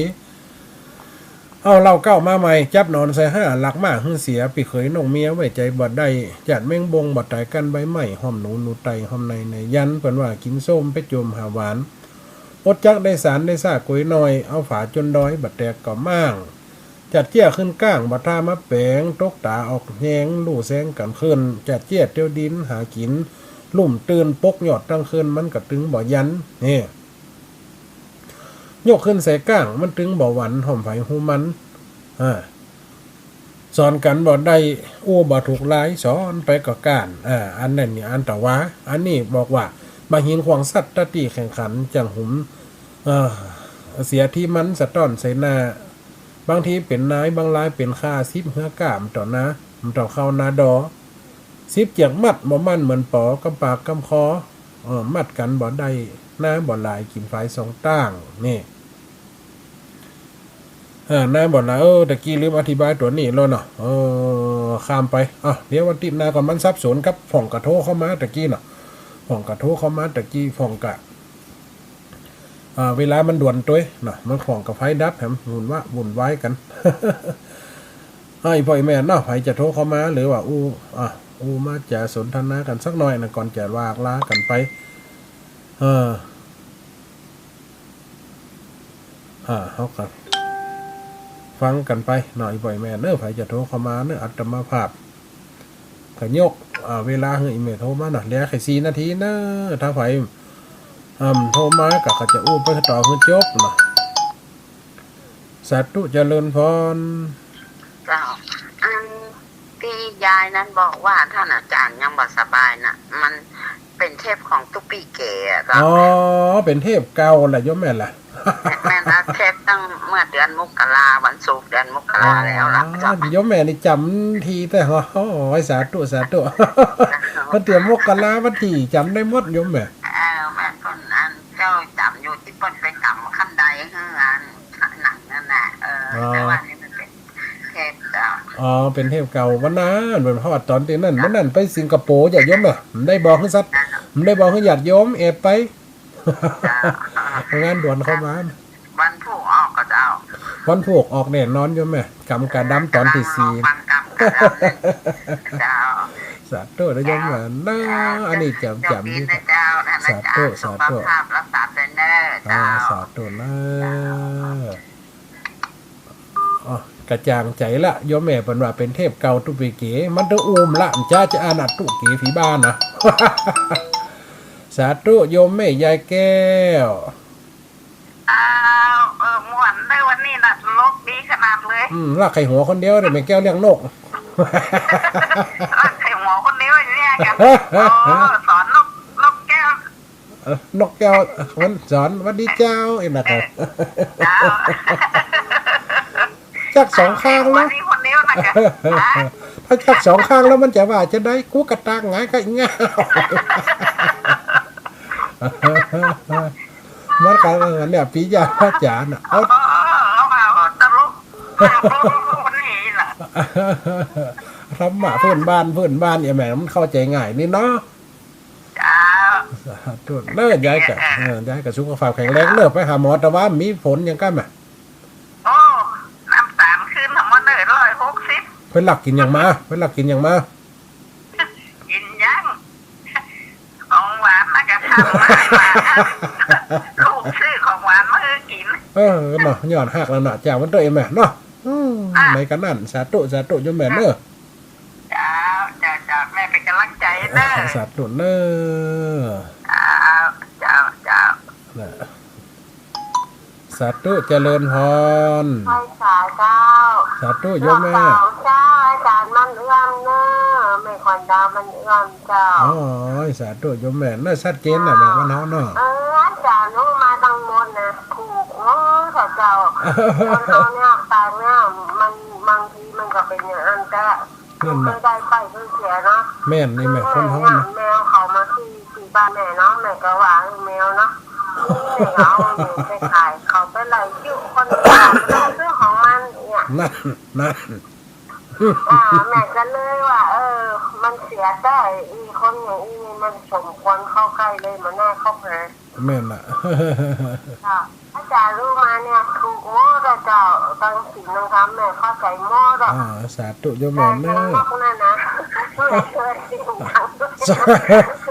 เอาเล่าเก๊ามาใหม่ จับหนอนใส่ห้า ลักมาหื้อเสีย ปี้เขยน้องเมียไว้ใจ๋บ่ได้ จาดแมงบงบ่ต๋ายก้านใบไม้ ห้อมหนูหนูไต่ ห้อมในในยัน เปิ้นว่ากิ๋นส้มไปจ่มหาหวาน อดจักได้สานได้ซ่ากวยน้อย เอาฝาจ๋นดอยบ่แตกก็ม้าง จัดเจี้ยขึ้นก้าง บ่ถ้ามาแป๋ง ตกต๋าออกแฮง ลู่แซงกั๋นขึ้น จัดเจี้ยเตียวดินหากิ๋น ลุ่มตื่นปกยอดตึงคืน มันก็ตึงบ่ยัน นี่ ยกขึ้นใส่ก้าง มันตึงบ่หวั่น ห้อมใผฮู้มัน อ่า สอนกั๋นบ่ได้ อู้บ่ถูกลาย สอนไปก็ก้าน อ่า อันนั้นนี่อันตะวา อันนี้บอกว่า มหินขว้างสัตว์ตะตี้แข่งขัน จั่งหุม เอ่อ เสียตี้มันสะต้อนใส่หน้า บางทีเป๋นนาย บางรายเป๋นข้า สิบเฮือก้า บ่เต้านา บ่เต้าเข้านาดอ สิบเจียกมัด บ่มั่นเหมือนปอ กำปากกำคอ เออ มัดกั๋นบ่ได้ นาบ่หลาย กิ๋นฝายสองต้าง นี่ เออ นาบ่หลาย เออ ตะกี้ลืมอธิบายตั๋วนี้แล้วเนาะ เออ ข้ามไป อ่ะ เดี๋ยววันอาทิตย์หน้าก่อน มันสับสนกับพ่องกะโทรเข้ามาตะกี้เนาะ พ่องกะโทรเข้ามาตะกี้ พ่องกะ อ่า เวลามันด่วนตวยเนาะ มันพ่องกะไฟดับแหม วุ่นวะ วุ่นวายกั๋น อ่า อี่ป้ออี่แม่เนาะ ใผจะโทรเข้ามา หรือว่าอู้ อ่ะ อู้มาจะสนทนากั๋นสักหน่อยนะ ก่อนจะลากั๋นไป เออ อ่า เฮาก็ฟังกั๋นไปเนาะ อี่ป้ออี่แม่เนาะ ใผจะโทรเข้ามาเนาะ อาตมาภาพก็ยก อ่า เวลาหื้ออี่แม่โทรมาเนาะ เหลือแค่สี่นาทีเนาะ ถ้าใผ อ่า โทรมาก็ ก็จะอู้ไปต่อหื้อจบเนาะ สาธุเจริญพร เจ้า อันตี้ยายนั้นบอกว่าต้านอาจ๋ารย์ยังบ่สบายน่ะ มันเป๋นเทปของตุ๊ปี้เก๋อะเจ้า อ๋อ เป๋นเทปเก่าแหละโยมแม่ล่ะ แม่นละ เทปตั้งเมื่อเดือนมกรา วันศุกร์เดือนมกราแล้วล่ะ อ๋อ เจ้า โยมแม่นี่จ๋ำดีแต๊ โอ้ย สาธุ สาธุ เปิ้นเตียมมกราวันตี้จ๋ำได้หมดโยมแม่ เออ แม่นเปิ้นอันเจ้าจ๋ำอยู่ตี้เปิ้นไปจ๋ำคันไดหื้ออันหนังนั่นน่ะ เออ อ๋อ แต่ว่านี่มันเป๋นเทปเก่า อ๋อ เป๋นเทปเก่า วันนั้นเปิ้นฮอดต๋อนตี้นั่น วันนั้นไปสิงคโปร์จ้ะโยมน่ะ บ่ได้บอกหื้อสัตว์ บ่ได้บอกหื้อญาติโยม แอบไป งานด่วนเข้ามา วันพูกออกก็เจ้า วันพูกออกแน่นอนโยมแม่ ก๋ำกะดำต๋อนตี้สี่ ฟังก๋ำกะดำเจ้า สาธุนะโยมแม่เนาะ อันนี้จ๋ำ จ๋ำดีนะเจ้า สาธุ สาธุ สุขภาพรักษาเปิ้นเน่อ อ่า เจ้า สาธุนะ เจ้า อ๋อ กระจ่างใจ๋ละ โยมแม่เปิ้นว่าเป๋นเทปเก่าตุ๊ปี้เก๋ มันต้องอู้มละ มันจะ จะอานัดตุ๊เก๋ผีบ้านนะ สาธุโยมแม่ยายแก้ว อ้าว เออ ม่วนเน่อวันนี้น่ะ ตลกดีขนาดเลย อืม ลากไข่หัวคนเดียวเน่อ แม่แก้วเลี้ยงนก ลากไข่หัวคนเดียวเนี่ยกัน โอ้ สอนนก นกแก้ว เออ นกแก้ว มันสอน หวัดดีเจ้า เอ็นนะครับ เจ้า จักสองข้างนะ วันนี้คนเดียวนะคะ ถ้าจักสองข้างแล้วมันจะว่าจะได้ กูกะตากหงายกะอิงา มันก็ เออ เนี่ย ปิยาจ๋าน่ะ เอา เอา เอา เอา ตลก ตลกคนนี้น่ะ ธรรมะพื้นบ้าน พื้นบ้าน เนี่ยแหม มันเข้าใจ๋ง่ายนี่เนาะ เจ้า สาธุเน่อ ยายกะ เออ ยายกะสุขภาพแข็งแรงเน่อ ไปหาหมอตะวา มีผลหยังก้าแหม โอ้ น้ำตาลขึ้นทั้งหมดเลย ร้อยหกสิบ ไปลักกิ๋นหยังมา ไปลักกิ๋นหยังมา กิ๋นหยัง ของหวานน่ะกะทำมาให้หวาน ลูกซื้อของหวานมาหื้อกิ๋น เออ เนาะ ย้อนฮักแล้วเนาะ เจ้ามันเต้อแหมเนาะ อืม อ่ะ ไหนกะนั้น สาธุ สาธุโยมแม่เน่อ เจ้า เจ้า เจ้า แม่เป๋นก๋ำลังใจ๋เน่อ สาธุเน่อ เจ้า เจ้า เจ้า น่ะ สาธุเจริญพร ไหว้สาเจ้า สาธุโยมแม่ เจ้า อาจ๋ารย์มั่นเอื้อมเน่อ แม่ วันดาวมันเอื้อมเจ้า โอ้ย สาธุโยมแม่เนาะ ชัดเจนน่ะ แม่บ้านเฮาเนาะ เออ อาจารย์ฮู้มาตังหมดนะ ถูกเนาะเจ้า คนเฮาเนี่ย ปากเนี่ย มัน บางทีมันก็เป๋นอย่างนั้น แต่ นั่นน่ะ เคยได้ไปเคยเสียเนาะ แม่นนี่แม่ คือ คนเฮา แม่ นะ แมวเขามาขี้ ที่บ้านแม่เนาะ แม่ก็ว่า เออ แมวเนาะ แม่ก็เอาหมูไปขาย เขาไปไล่จุคนอื่น มันก็ซื้อของมันเนี่ย นั่น นั่น อ่า แม่ก็เลยว่า เออ มันเสียได้ อีคนอย่างอี้นี่มันสมควรเข้าใกล้เลย มันน่าคบหา แม่นน่ะ ค่ะ อาจารย์ฮู้มาเนี่ย ถูกหมดอะเจ้า ตังศีลตังธรรม แม่เข้าใจ๋หมดอะ อ่า สาธุโยมแม่เนาะ แต่นกนั่นนะ แม่เกิดสิ่งดัง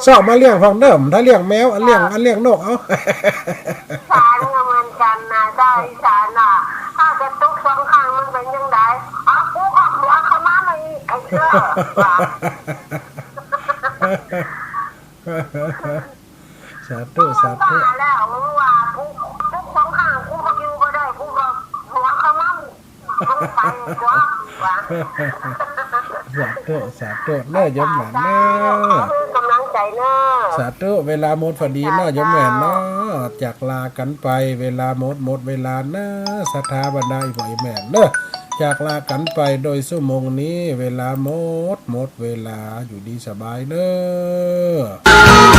ซ้อมาเลี้ยงพ่องเน่อ ถ้าเลี้ยงแมว อันเลี้ยง ค่ะ อันเลี้ยงนก เอ้า อีสานก็เหมือนกั๋นนะเจ้า อีสานน่ะ ถ้าจะตุ๊กสองข้างมันเป๋นจังใด เอากูเอาหัวเข้ามาเลย ไอ้เจ้า ว่า สาธุ สาธุ มึงบ้าแล้ว มึงว่ากูตุ๊กสองข้าง กูก็อยู่บ่ได้ กูก็หัวเข้ามา มึงไปกว่า ว่า สาธุ สาธุเนาะโยมแม่เนาะ ขอเป๋นก๋ำลังใจ๋เนาะ สาธุ เวลาหมดพอดีเนาะโยมแม่เนาะ จากลากั๋นไป เวลาหมด หมดเวลาเนาะ ศรัทธาบรรดาอีพ่ออีแม่เนาะ จากลากั๋นไปโดยชั่วโมงนี้ เวลาหมด หมดเวลา อยู่ดีสบายเนาะ